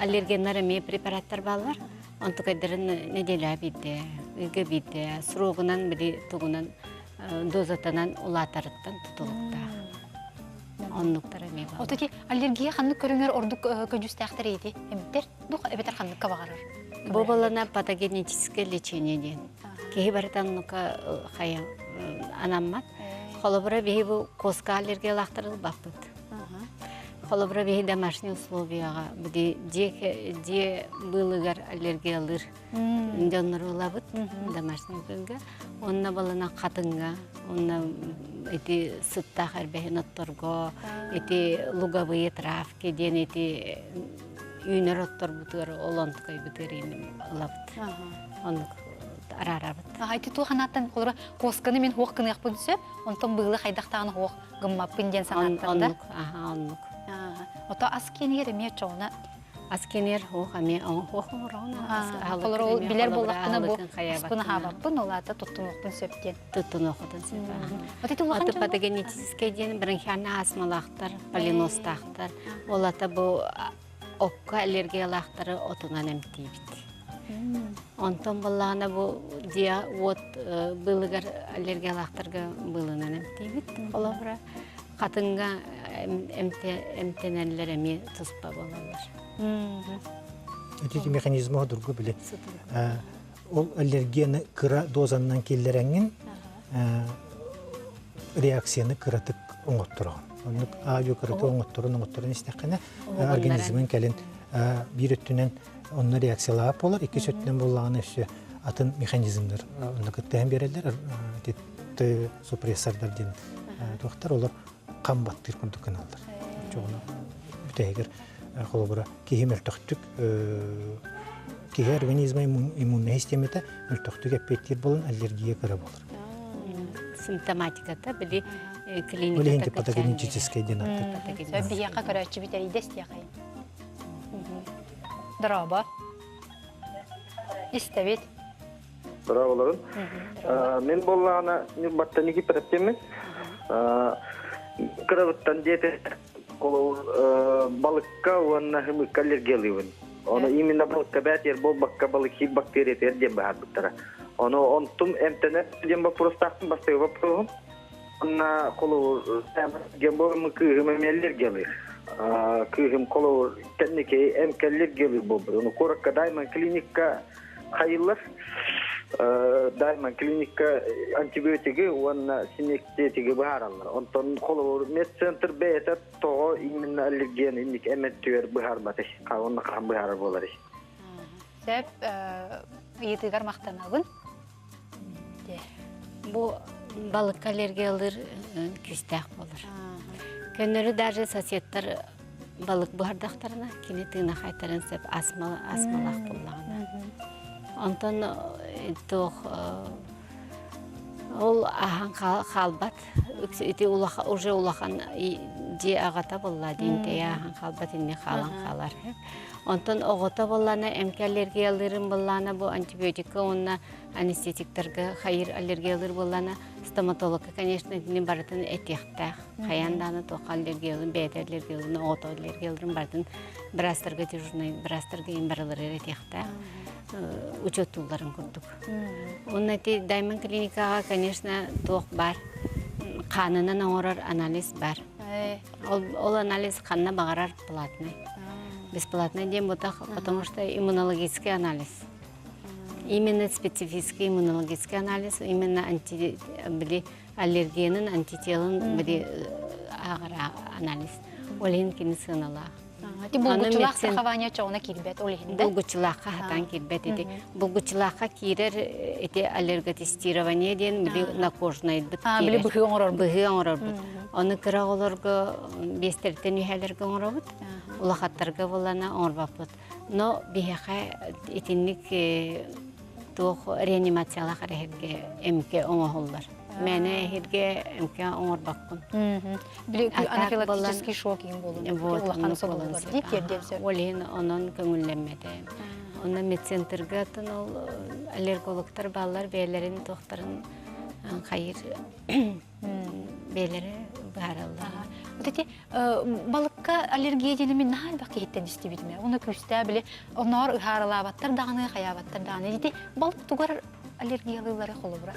Аллергеннар эмиэ препараттар бааллар. Онтукайдарын неделя биирдэ, ыйга биирдэ, срогунан били тугунан дозатынан улаатарыттан тутулуктаах. Оннуктар эмиэ бааллар. Ототи аллергия ханнык көрүҥэр ордук көдьүүстээхтэр ити эмтэр дух эбэтэр ханныкка баҕарар? Бу балана патогенетическое лечение диэн. Киһи барыта оннука хайа анаммат. Холобура биһи бу коска аллергиялаахтар ылбаппыт. Холобура биһи домашний условияҕа били дьиэ дьиэ быылыгар аллергиялыыр дьоннору ылабыт домашний быылга. Онно балана хатыҥҥа, онно ити сыттаах эрбэһин отторго, ити луговые травки диэн ити үүнэр отторбутугар ол онтукайбытыгар ылабыт. Оннук араарабыт. Ити туох анааттан холобура куосканы мин хуох гыныахпын сөп, онтон быылы хайдахтаҕына хуох гыммаппын диэн санааттан да. Оннук, аха, оннук. Ото ас киэнигэр эмиэ чоҕуна Ас киэнигэр хуох эмиэ хуох оҥороҕун Холобура билэр буоллахпына бу аспын аһаабаппын, ол аата туттунуохпун сөп диэн. Туттунуоххутун сөп. Ото патогенетическэй диэн бронхиальнай астмалаахтар, полиностаахтар. Ол ата бу окко аллергиялаахтары отунан эмтиибит. Онтон буоллаҕына бу дьиэ уот быылыгар аллергиялаахтарга быылынан эмтиибит. Холобура, хатыҥҥа эмтэнэллэр эмиэ туспа буолаллар. Ити механизмы дургу били. Ол аллергияны кыра дозаннан киллэрэҥҥин реакцияны кыратык оҥоттороҕун. Оннук аадьу кыратык оҥотторон оҥотторон истэххинэ организмын кэлин биир өттүнэн онно реакциялаах буолар, иккис өттүнэн буоллаҕына өссө атын механизмнар онно кыттыһан биэрэллэр, Т супрессордар диэн туохтар олор хам баттыыр курдук гыналлар. Чоҕуна бүтэһигэр холобура киһи мөлтөхтүк киһи организма иммуннай систиэмэтэ мөлтөхтүк эппиэттиир буолан аллергия кыра буолар. Симптоматиката били клиниката патогенетическэй диэн ааттыыр. Биһиэхэ көрөөччү бүтэрийдэ истиэхэй. Дорообо. Истэбит. Дорооболорун. Мин буоллаҕына Ньурбаттан Никифоровтеммин. Кырабыттан диэти холобур балыкка уонна хымыкка аллергиялыыбын. Ону именно балыкка бээтиэр буолбакка балык хиир бактериятыгар диэн быһаарбыттара. Ону онтум эмтэнэр диэн боппуруостаахпын бастакы боппуруоһум. Онно холобур диэн буоламмын кыыһым эмиэ аллергиялыыр. Кыыһым холобур кэнники эмкэ аллергиялыыр буолбут. Ону куоракка Даймон клиникка хайыллар. Даймон клиникка антибиотигы уонна синектетиги быһаараллар. Онтон холобур медцентр бэйэтэ тоҕо именно аллерген инник эмэттүгэр быһаарбатый? Онно хаһан быһаарар буоларый? Сөп ыйытыгар махтанабын. Бу балыкка аллергиялыыр күүстээх буолар. Көннөрү даже соседтар балык буһардахтарына кини тыына хайтарын сөп астмалаах буоллаҕына. Онтон туох ол аһан хаалбат ити уже улахан дьиэ аҕата буолла диэн тэйэ аһан хаалбат инни хаалан хаалар. Онтон оҕото буоллаана эмке аллергиялыырын буоллаана бу антибиотикка уонна анестетиктарга хайыр аллергиялыыр буоллаана стоматологка конечно итини барытын этиэхтээх. Хайаан даҕаны туохха аллергиялыын бэйэтэ аллергиялыын оҕото аллергиялыырын барытын быраастарга дежурнай быраастарга им барыларыгар этиэхтээх учуоттуулларын курдук. Уонна ити Даймон клиникаҕа конечно туох баар хаанынан оҥорор анализ бар. Ол, ол анализ ханна баҕарар платный. Бесплатный диэн бутах, потому что иммунологический анализ. Именно специфический иммунологический анализ, именно анти, били, Аллергиянын, антителын били ааҕар анализ. Ол иһин кини сыаналаах. Ити булгуччулаах страхование чоҕуна киирбэт ол иһин да? Булгуччулаахха хатаан киирбэт ити. Булгуччулаахха киирэр ити аллерготестирование диэн били накожнайбыт киирэр. Били быһыы оҥорорбут. Быһыы оҥорорбут. Ону кыра оҕолорго биэстэриттэн үһэлэргэ оҥоробут. Улахаттарга булана оҥорбоппут. Но биһиэхэ итинник туох реанимациялаах эрэһиргэ эмке оҥоһуллар. Мээнэ эһиргэ эмке оҥорбоккун. Били анафилактический шок иин буолун. Улахан содуллар дии тиэрдиэн сөп. Ол иһин онон көҥүллэммэтэ. Онно медцентрга атын ол аллергологтар бааллар бэйэлэрин туохтарын хайыр бэйэлэрэ быһаараллар. Вот эти балыкка аллергия диэни мин наһаа элбэх киһиттэн истибитим. Оны күүстээх били онноор ыһаарылаабаттар даҕаны, хайаабаттар даҕаны. Ити балык тугар аллергиялыылары холобура?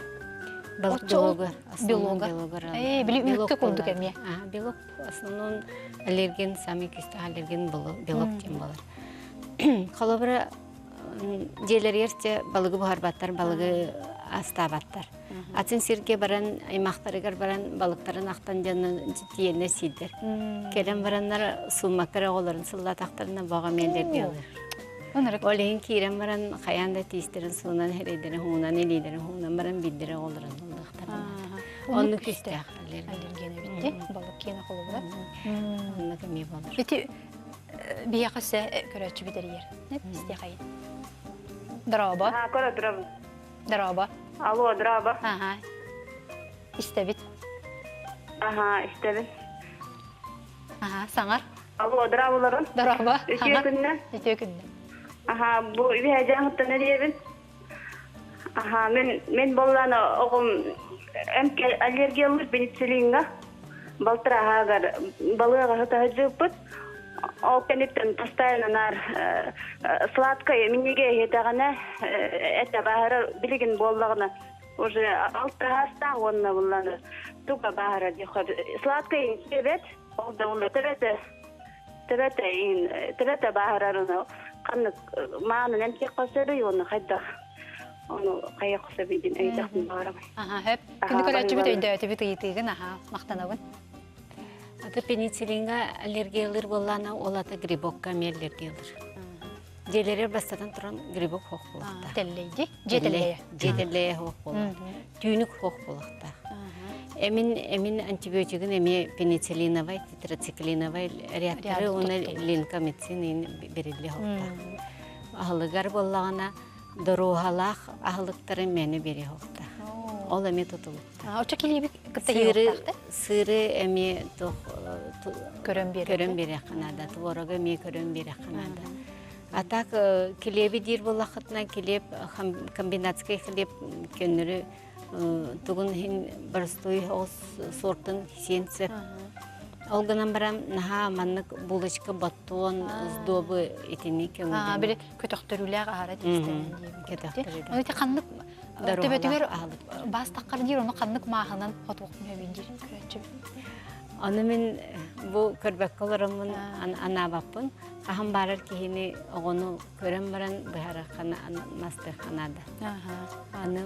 Балык белога. Белога. Э, били үүккэ курдук эмиэ. Белок основном аллерген, самый күүстээх аллерген белок диэн болар. Холобура дьиэлэригэр те балыгы буһарбаттар, балыгы астаабаттар. Атын сиргэ баран, аймахтарыгар баран балыктарын ахтан дьонун тиэнэ сиидэр. Кэлэн бараннар сууммакка оҕолорун сыллаатахтарына боҕо миэллэрдиэлэр. Ол иһин киирэн баран хайаан да тиистэрин суунан, эрэйдэрин хуунан, илиилэрин хуунан баран биирдэрэ оҕолорун ыллахтарына. Оннук күүстээх аллергия эбитти. Балык киэнэ холобура. Оннук эмиэ болор. Ити биһиэхэ өссө көрөөччү бүтэрийэр. Истиэхэйин. Дорообо. Көрө турабын. Дорообо. Алло, дорообо. Аха. Истэбит. Аха, истэбин. Аха, саҥар. Алло, дорооболорун. Дорообо. Үтүө күннэ. Үтүө күннэ. Аха, бу үһэдьаҥыттан эрийэбин. Аха, мен мен боллан оҕом эмке аллергиялыыр пенициллинга балтырааһагар балыаҕа сытаһыдьыппыт. Ол кэнниттэн постоянно наар сладкое минньигэ иһитэҕинэ этэ бааһырар билигин буоллаҕына уже алтыһаастаах уонна булланы туга бааһырар диэххэ сладкое сиэбэт ол да уонна төбөтө төбөтө төбөтө бааһырар ону ханнык маанын эмтиэххэ сөбүй уонна хайдах ону хайыахха сөбүй диэн өйдөөхпүн баҕарабын. Аха, хөп. Күнү көрөөччүбүт өйдөөтүбүт ыйытыыгын аха махтанабын. Аты пенициллинга аллергиялыыр буоллаана ол ата грибокка эмиэ аллергиялыыр. Дьиэлэригэр бастатан туран грибок хоох буолуохтаах. Тэллэйди? Дьиэ тэллэйэ. Дьиэ тэллэйэ хоох буолуохтаах. Түүнүк хоох буолуохтаах. Эмин эмин антибиотигын эмиэ пенициллиновай, тетрациклиновай реакторы уонна линкомицин бериллиэ хоохтаах. Аһылыгар буоллаҕына доруоһалаах аһылыктары мээнэ биэриэ хоохтаах. Ол эмиэ тутулук. Оччо килиэби кытта Сыыры, сыыры эмиэ туох көрөн биэрэр. Көрөн биэриэххэ наада. Творогу эмиэ көрөн биэриэххэ наада. А так килиэби диир буоллаххытына килиэп комбинатский хлеб көннөрү тугун иһин боростуой оҕус суортун сиэн сөп. Ол гынан баран наһаа маннык булочка баттуон сдобы итини көҥүлүн. Били көтөхтөрүүлээх аһара тиистэнэн диэбит. Ити ханнык Төбөтүгэр бас таххар диир, ону ханнык мааһынан хотуохпун өбүн диир көрөөччүбүт. Ону мин бу көрбөккө олороммун анаабаппын. Хаһан баарар киһини оҕону көрөн баран быһараххана мастыахха наада. Аны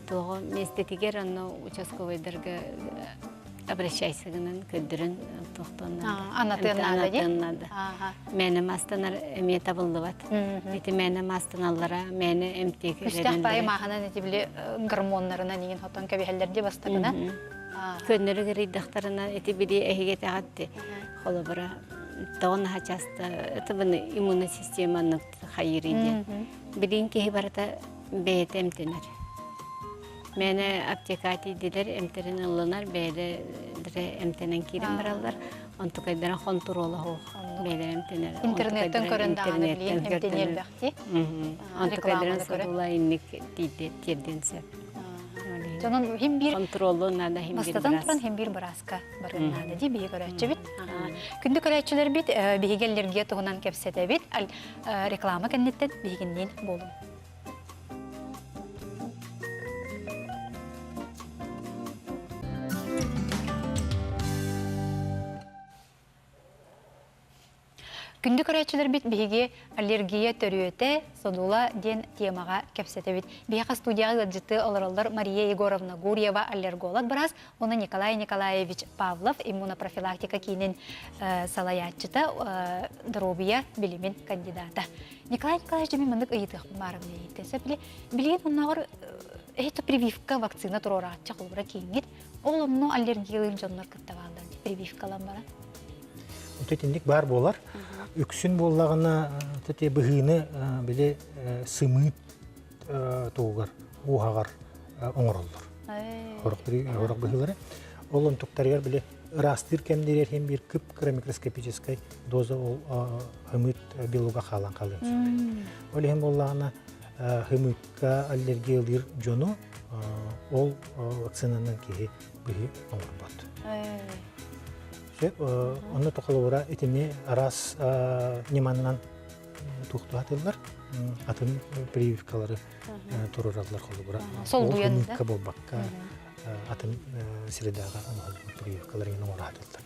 туоҕу миэстэтигэр онно участковайдарга обращайся гынан көрдөрөн туохтуон наада. Анатыан наада дии. Анатыан наада. Мээнэ мастанар эмиэ табыллыбат. Ити мээнэ мастаналлара, мээнэ эмтиэк Күстээх баайы мааһынан ити били гормоннарынан иин хотон кэбиһэллэр дии бастакына. Көннөрү гырыйдахтарына ити били эһиги этэҕэтти холобура тоҕо наһаа часто это иммунная системаны хайыырый диэн. Билигин киһи барыта бэйэтэ эмтэнэр. Мээнэ аптека тиийдилэр, эмтэрин ыллынар, бэйэлэрэ эмтэнэн киирэн бараллар. Онтукайдара хонтуруола суох бэйэлэрэ эмтэнэр. Интернеттэн көрөн даҕаны билигин эмтэниэлбэхти. Онтукайдарын содула инник тиэрдиэн сөп. Дьонун хим биир контроллу надо хим биир Бастатан туран хим биир бырааска барыан наада дии биһиги көрөөччүбүт. Күндү көрөөччүлэрбит биһиги аллергия туһунан кэпсэтэбит. Реклама кэнниттэн биһигинниин буолуҥ. Күндү көрөөччүлэрбит биһиги аллергия төрүөтэ, содула диэн темаҕа кэпсэтэбит. Биһиэхэ студияҕа ыалдьытыы олороллор Мария Егоровна Гурьева аллерголог быраас уонна Николай Николаевич Павлов иммунопрофилактика киинин салайааччыта, доруобуйа билимин кандидата. Николай Николаевич мин маннык ыйытыахпын баарым диэйиттэн сөп билигин оннооҕор эһи прививка вакцина туруорааччы холобура кииҥҥит ол онно аллергиялыыр дьоннор кытта бааллар прививкалан баран Ото итинник баар буолар. Үксүн буоллаҕына ити быһыыны били сымыыт тугугар уоһаҕар оҥороллор. Хорох быһыылары. Ол онтуктарыгар били ыраастыыр кэмнэригэр иһин биир кып-кыра микроскопическай доза ол хымыт белога хаалан хаалыан сөп. Ол иһин буоллаҕына хымыкка аллергиялыыр дьону ол вакцинанан киһи быһыы оҥорбот. Сөп, онно тохолобура итини араас ньыманнан туохтуһатыллар, атын прививкалары турураллар холобура. Солбуйан да? буолбакка атын средаҕа прививкалар иҥин оҥоратыллар.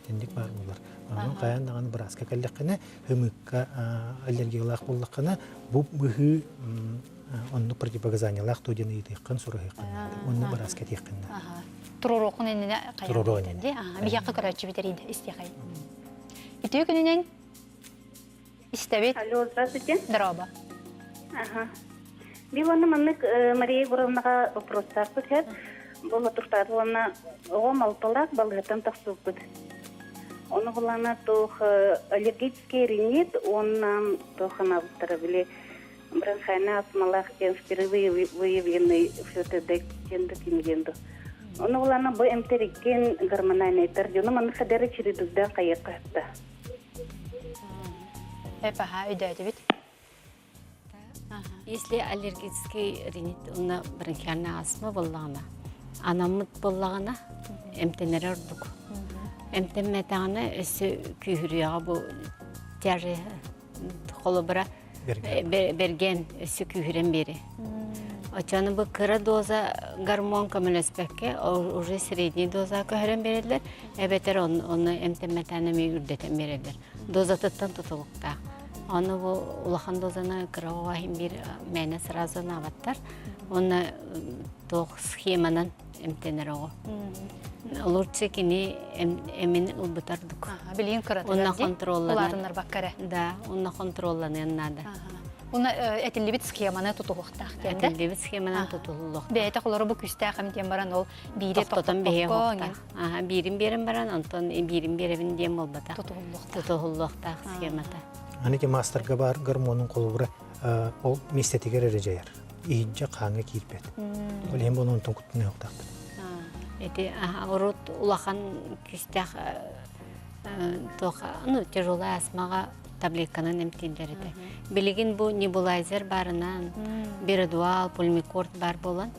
Инник баар буолар. Онон хайаан даҕаны бырааска кэллэххинэ, ымыкка аллергиялаах буоллаххына, бу быһыы оннук противопоказаниялаах дуо диэн ыйытыаххын, сураһыаххын наада. Онно бырааска этиэххин наада. Туруоруоххун иннинэ Туруоруох иннинэ. Биһиэхэ көрөөччү бүтэриин истиэхэй. Үтүө күнүнэн истэбит. Алло, здравствуйте. Здорово. Ага. Бил онно маннык Мария Егоровнаҕа вопростаахпыт һэп. Була туртаат уонна оҕом алталаах балыһаттан тахсыбыппыт. Ону булана туох аллергический ринит уонна туох анаабыттара били бронхиальная астмалаах диэн впервые выявленный ФТД диэн да ким диэн да. Ону булана бу эмтэр иккиэн гормональнайдар дьону маннык хадары чередуйдаан хайыахха сөптө. Эпаха өйдөөтүбүт. Если аллергический ринит уонна бронхиальная астма буоллаҕына, анаммыт буоллаҕына, эмтэнэрэ ордук. Эмтэммэтэҕинэ өссө күүһүрүөҕэ бу тяжесть холобура бэргэн өссө күүһүрэн биэри. Оччону бу кыра доза гормон көмөлөспөккө уже средний доза көһөрөн биэрэллэр, эбэтэр ону эмтэммэтээн эмиэ үрдэтэн биэрэллэр. Дозатыттан тутулуктаах. Ону бу улахан дозаны кыра оҕо иһин биир мээнэ сразу анаабаттар. Уонна туох схеманан эмтэнэр оҕо. Лучше кини эмин ылбыт ордук. Билигин кыратыгар Онно контролланар. Улаатыннарбакка эрэ. Да, онно контролланыан наада. Уна этиллибит схеманы тутуһуохтаах диэн да? Этиллибит схеманан тутуһуллуохтаах. Бэйэтэ холору бу күүстээх эм диэн баран ол биири тохтотон биһиэ хуохтаах. Аха, биирин биэрэн баран, онтон биирин биэрэбин диэн буолбатах. Тутуһуллуохтаах. Тутуһуллуохтаах схемата. Аны ити маастарга баар гормонун холобура ол миэстэтигэр эрэ дьайар. Иһирдьэ хааҥҥа киирбэт. Ол иһин буолан онтон куттаныахтаахпыт. Ити урут улахан күүстээх туох ну тяжелая астмаҕа таблетканан эмтииллэр этэ. Билигин бу небулайзер барынан берадуал, пульмикорд бар буолан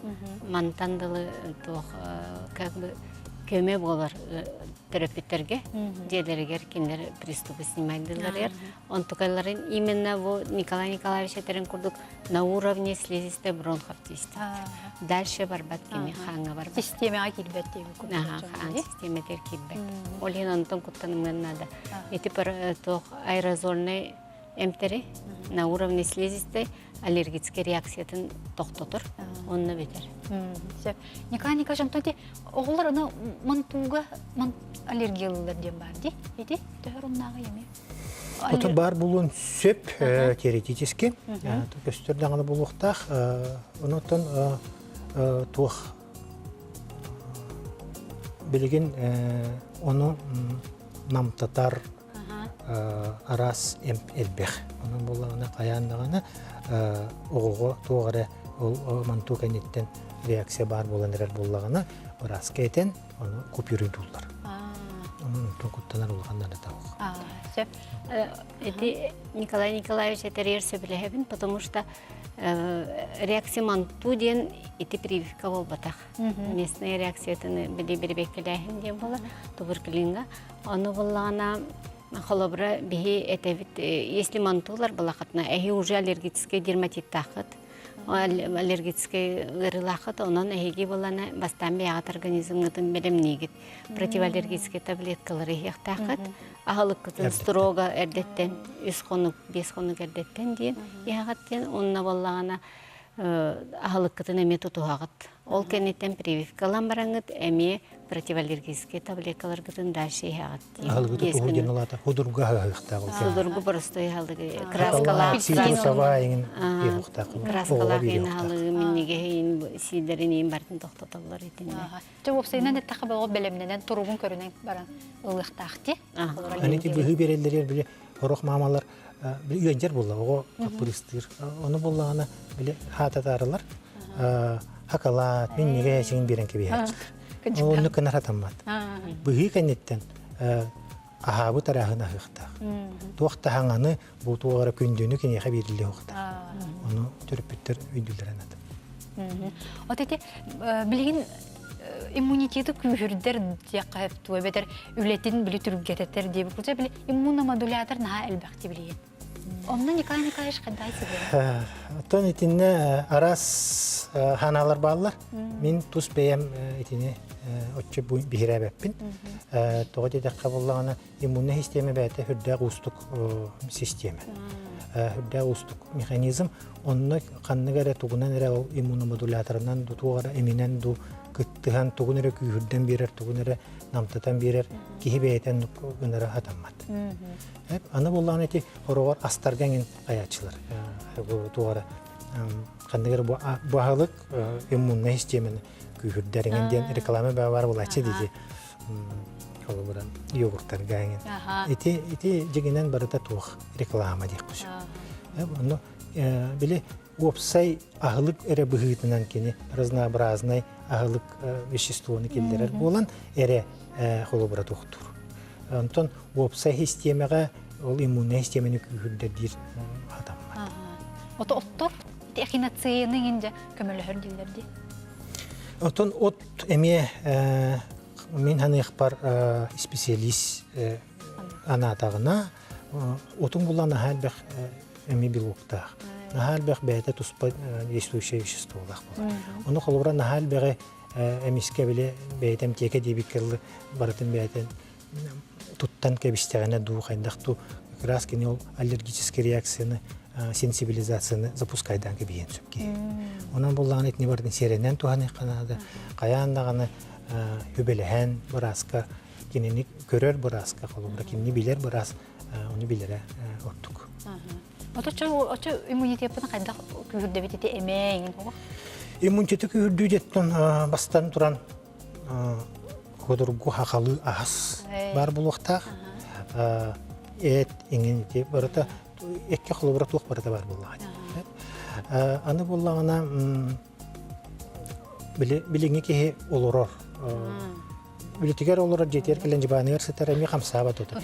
мантан дылы туох как бы көмө буолар төрөппүттэргэ дьиэлэригэр кинилэр приступы снимайдыылларыгар онтукайларын именно бу Николай Николаевич этэрин курдук на уровне слизистой бронхов тиистит. Дальше барбат кини хааҥҥа барбат. Системаҕа киирбэт диэби курдук. Хаан систиэмэтигэр киирбэт. Ол иһин онтон куттанымыан наада. Ити туох аэрозольнай эмтэри на уровне слизистой аллергическай реакциятын тохтотор, онно бүтэр. Сөп. Николай Николаевич, онтон ити оҕолор аны мантууга аллергиялыылар диэн баар дии. Ити төһө оруннааҕый эмиэ? Оту баар буолуон сөп теоретически. Көстөр даҕаны буолуохтаах. Онуттан туох билигин ону намтатар араас эмп элбэх. Онон буоллаҕына хайаан даҕаны оҕоҕо туох эрэ ол мантуу кэнниттэн реакция баар буолан эрэр буоллаҕына бырааска этэн ону купюрдууллар. Онон куттанар улахан наадата суох. Сөп. Эти Николай Николаевич этэригэр сөбүлэһэбин, потому что реакция манту диэн ити прививка буолбатах. Местная реакциятын били бирибеккэлээһин диэн буолар туберкулинга. Ону буллаҕына холобура биһи этэбит, если мантулар балахатына, эһи уже аллергический дерматиттаахыт. Аллергическай ыарыылааххыт, онон эһиги булана бастаан бэйэҕит организмҥытын бэлэмниигит. Противоаллергическай таблеткалары иһиэхтээххит. Аһылыккытын строго эрдэттэн, үс хонук, биэс хонук эрдэттэн диэн иһэҕит диэн, онно буоллаҕына аһылыккытын эмиэ тутуһаҕыт. Ол кэнниттэн прививка ылан бараҥҥыт эмиэ противоаллергическай таблеткаларгытын дальше иһэҕит. Аһылыгы тутуһуу диэн улаата худурга аһыахтаах ол. Судургу простой аһылыгы краскалаах цитрусовая иҥин биэруохтаах. Краскалаах иин аһылыгы миннигэһин сиидэрин иин бартын тохтотоллор итиннэ. Дьэ уопсайынан эттэххэ бөҕө бэлэмнэнэн туругун көрүнэн баран ылыахтаах ти. Аны ити быһыы биэрэллэригэр били орох маамалар били ыалдьар буолла оҕо хаппырыыстыыр. Ону буоллаҕына били хаататаарылар хакалаат миннигэ сиҥин биэрэн кэбиһээччилэр. Оннук гынар хатаммат. Быһыы кэнниттэн аһаабыт арааһын аһыахтаах. Туох да хаҥаны бу туох эрэ күндүнү киниэхэ биэриллиэхтээх. Ону төрөппүттэр өйдүүллэрин атын. От ити билигин иммунитеты күүһүрдэр диэххэ туо эбэтэр үлэтин били түргэтэтэр диэбит курдук били иммуномодулятор наһаа элбэхти билигин. Онно Николай Николаевич хантай сибиэн? Оттон итиннэ араас ханаалар бааллар. Мин тус бэйэм итини оччо биһирээбэппин. Тоҕо диэтэххэ буоллаҕына иммуннай систиэмэ бэйэтэ үрдээх уустук систиэмэ. Үрдээх уустук механизм. Онно ханнык эрэ тугунан эрэ ол иммуномодуляторынан ду туох эрэ эминэн ду кыттыһан тугун эрэ күүһүрдэн биэрэр, тугун эрэ намтатан биэрэр киһи бэйэтэ гынара хатаммат. Аны буоллаҕына ити хороҕор астарга эҥин айааччылар туох эрэ ханнык эрэ бу аһылык иммуннай систиэмэни күүһүрдэр эҥин диэн реклама баар буолааччы дии холобура йогурттарга эҥин ити ити дьиҥинэн барыта туох реклама диэххэ сөп онно били уопсай аһылык эрэ быһыытынан кини разнообразнай аһылык веществоны киллэрэр буолан эрэ холобура туохтуур. Онтон уопсай систиэмэҕэ ол иммуннай систиэмэни күүһүрдэр диир хатаммат. Ото оттор эхиноцияны иҥин көмөлөһөр дииллэр дии. Отон от эмиэ мин ханыахпар специалист анаатаҕына отун булан наһаа элбэх эми белоктаах. Наһаа элбэх бэйэтэ туспа действующее веществолаах буолар. Ону холобура наһаа элбэҕи эмискэ били бэйэтэ эмтиэкэ диэбиккэ дылы барытын бэйэтин туттан кэбистэҕинэ дуу хайдах дуу как раз кини ол аллергический реакцияны сенсибилизацияны запускайдаан кэбиһиэн сөп киһи. Онон буллаҕына итини барытын сиэринэн туһаныахха наада. Хайаан даҕаны үбэлэһэн бырааска кинини көрөр бырааска холобура кинини билэр быраас ону билэрэ ордук. Ото очо иммунитеппын хайдах күүһүрдэбит ити эмээ иҥин оҕо? Иммунитеты күүһүрдүү диэттэн бастан туран ходургу хахалыы аһас бар булуохтаах. Эт иҥин ити барыта экке холобура туох барыта бар буоллаҕа. Аны буоллаҕына билиҥҥи киһи олорор Үлэтигэр олорор дьиэтигэр кэлэн дьыбааныгар сытар эмиэ хамсаабат оту.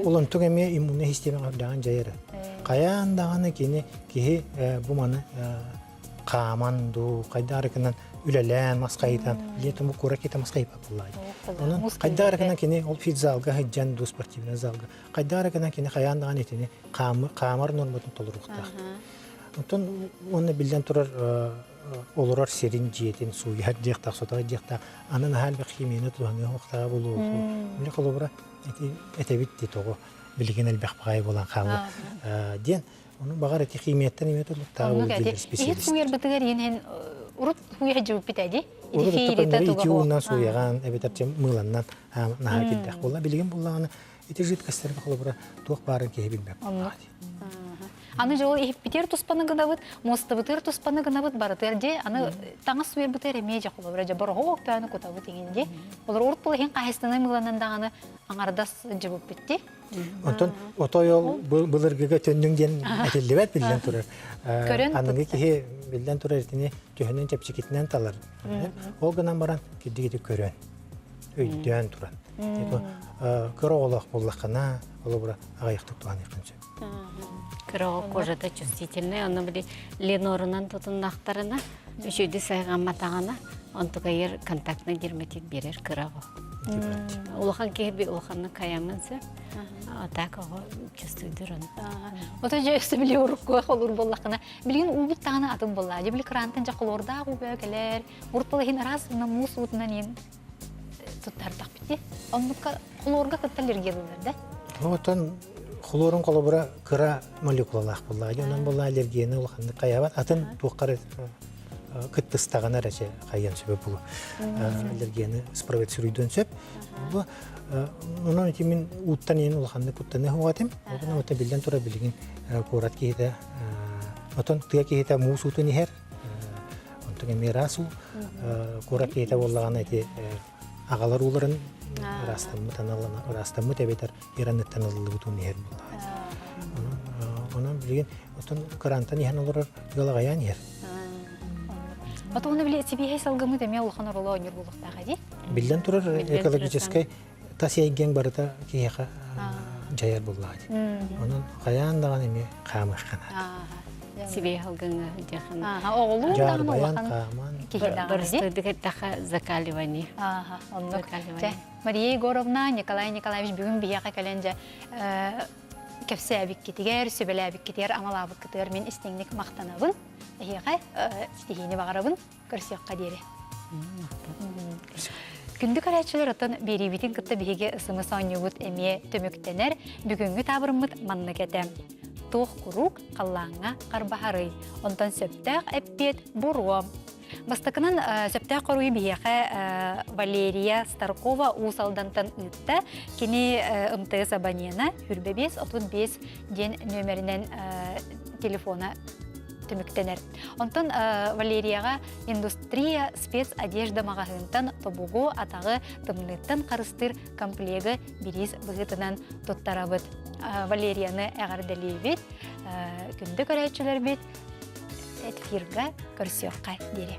Ол онтуҥ эмиэ иммуннай систиэмэҕэ үрдэҕин дьайар. Хайаан даҕаны кини киһи бу маны хааман дуу, хайдах эрэ үлэлээн, мас хайытан, летом кура кита мас хайыппат буоллаҕа. Онон хайдах эрэ кини ол фитзалга сылдьан дуу, спортивный залга, хайдах эрэ кини хайаан даҕаны итини хаамар норматын толоруохтаах. Оттон уонна биллэн турар олорор сирин дьиэтин сууйар диэхтээх, сотор диэхтээх, аны наһаа элбэх химияны туһаныа суохтааҕа буолуо. Били холобура этэбит дии тоҕо билигин элбэх баҕайы буолан хаалла диэн ону баҕар ити химияттан эмиэ тутулуктааҕа буолуо дииллэр специалист. Иһит сууйарбытыгар иһин урут сууйа дьыбыппит эди. Урут ити уунан сууйаҕан эбэтэр мыыланнан наһаа кирдээх буолла. Билигин буллаҕына ити жидкостьтарга холобура туох баарын киһи билбэт буоллаҕа дии. Аны дьол иһиппитигэр туспаны гынабыт, муостабытыгар туспаны гынабыт, барытыгар дьэ аны таҥас сууйарбытыгар эмиэ дьэ холобура дьэ бороһуок бөөнү кутабыт иҥин дии. Олор урут был иһин хаһайыстыбаннай мыыланан даҕаны аҥардас дьыбыппыт дии. Онтон отой ол былыргыга төннүҥ диэн этиллибэт биллэн турар. Аныгы киһи биллэн турар итини төһөнөн чэпчэкитинэн талар. Ол гынан баран кирдик көрөн, өйдөөн туран. Кыра оҕолоох буоллаххына, холобура аҕыйахтык туһаныаххын сөп. Кыра кожата чувствительный, ону били ленорунан тутуннахтарына, үчүгэй сайҕамматаҕына, онтукайыр контактный дерматит берер кыра оҕо. Улахан киһи би улаханнык хайамын сөп. А так оҕо чувствуйдур он. Ото же өссө били урукку холур буоллаххына, билигин уубут даҕаны атын буоллаа. Дьэ били крантан дьэ холуордаах уу бөҕө кэлэр. Урут ол иһин араас мына муус уутунан иин туттардахпыт дии. Оннукка хлорга кытта аллергиялыылар да? Оттон хлорун холобура кыра молекулалаах буоллаҕа дии. Онон буолла аллергияны улаханнык хайаабат. Атын туоххар кыттыстаҕына эрэ хайыан сөбө буолуо. Аллергияны спровоцируйдуон сөп. Бу онон ити мин ууттан иһин улаханнык куттаныа суох этим. Онон ота биллэн турар билигин куорат киһитэ отон тыа киһитэ муус уутун иһэр. Онтон эмиэ ыраас уу. Куорат киһитэ буоллаҕына ити аҕалар ууларын ыраастаммыт аналлана ыраастаммыт эбэтэр иранныттан ылыллыбыт уун иһэр буоллаҕа. Онон билигин отон кырантан иһэн олорор ыал аҕайаан иһэр. Отон били сибиэһэй салгыммыт эмиэ улахан оруолу оонньуур буолуохтаах дии. Биллэн турар экологическай тас эйгэҥ барыта киһиэхэ дьайар буоллаҕа дии. Онон хайаан даҕаны эмиэ хаамыахха наада. Сибиэһэй салгыҥҥа дьахан. Оҕолуун даҕаны улахан киһи даҕаны. Барыстырдык эттэхэ закаливание. Оннук. Мария Егоровна, Николай Николаевич бүгүн биһиэхэ кэлэн дьэ кэпсээбиккитигэр, сүбэлээбиккитигэр, амалаабыккытыгар мин истиҥник махтанабын. Эһиэхэ ситиһиини баҕарабын. Көрсүөххэ диэри. Күндү көрөөччүлэр оттон биэриибитин кытта биһиги ысымыс оонньуубут эмиэ түмүктэнэр. Бүгүҥҥү таабырыммыт маннык этэ. Туох куруук халлааҥҥа харбаһарый? Онтон сөптөөх эппиэт буруо. Бастакынан сөптөөх хоруйу биһиэхэ Валерия Старкова Уус Алдантан ыытта. Кини МТС абонена 25 35 диэн нүөмэринэн телефона түмүктэнэр. Онтон Валерияҕа индустрия спецодежда маҕаһыынтан тобугу, атаҕы тымныыттан харыстыыр комплегы бириис быһыытынан туттарабыт. Валерияны эҕэрдэлиибит, күндү көрөөччүлэрбит эфирга көрсүөххэ диэри.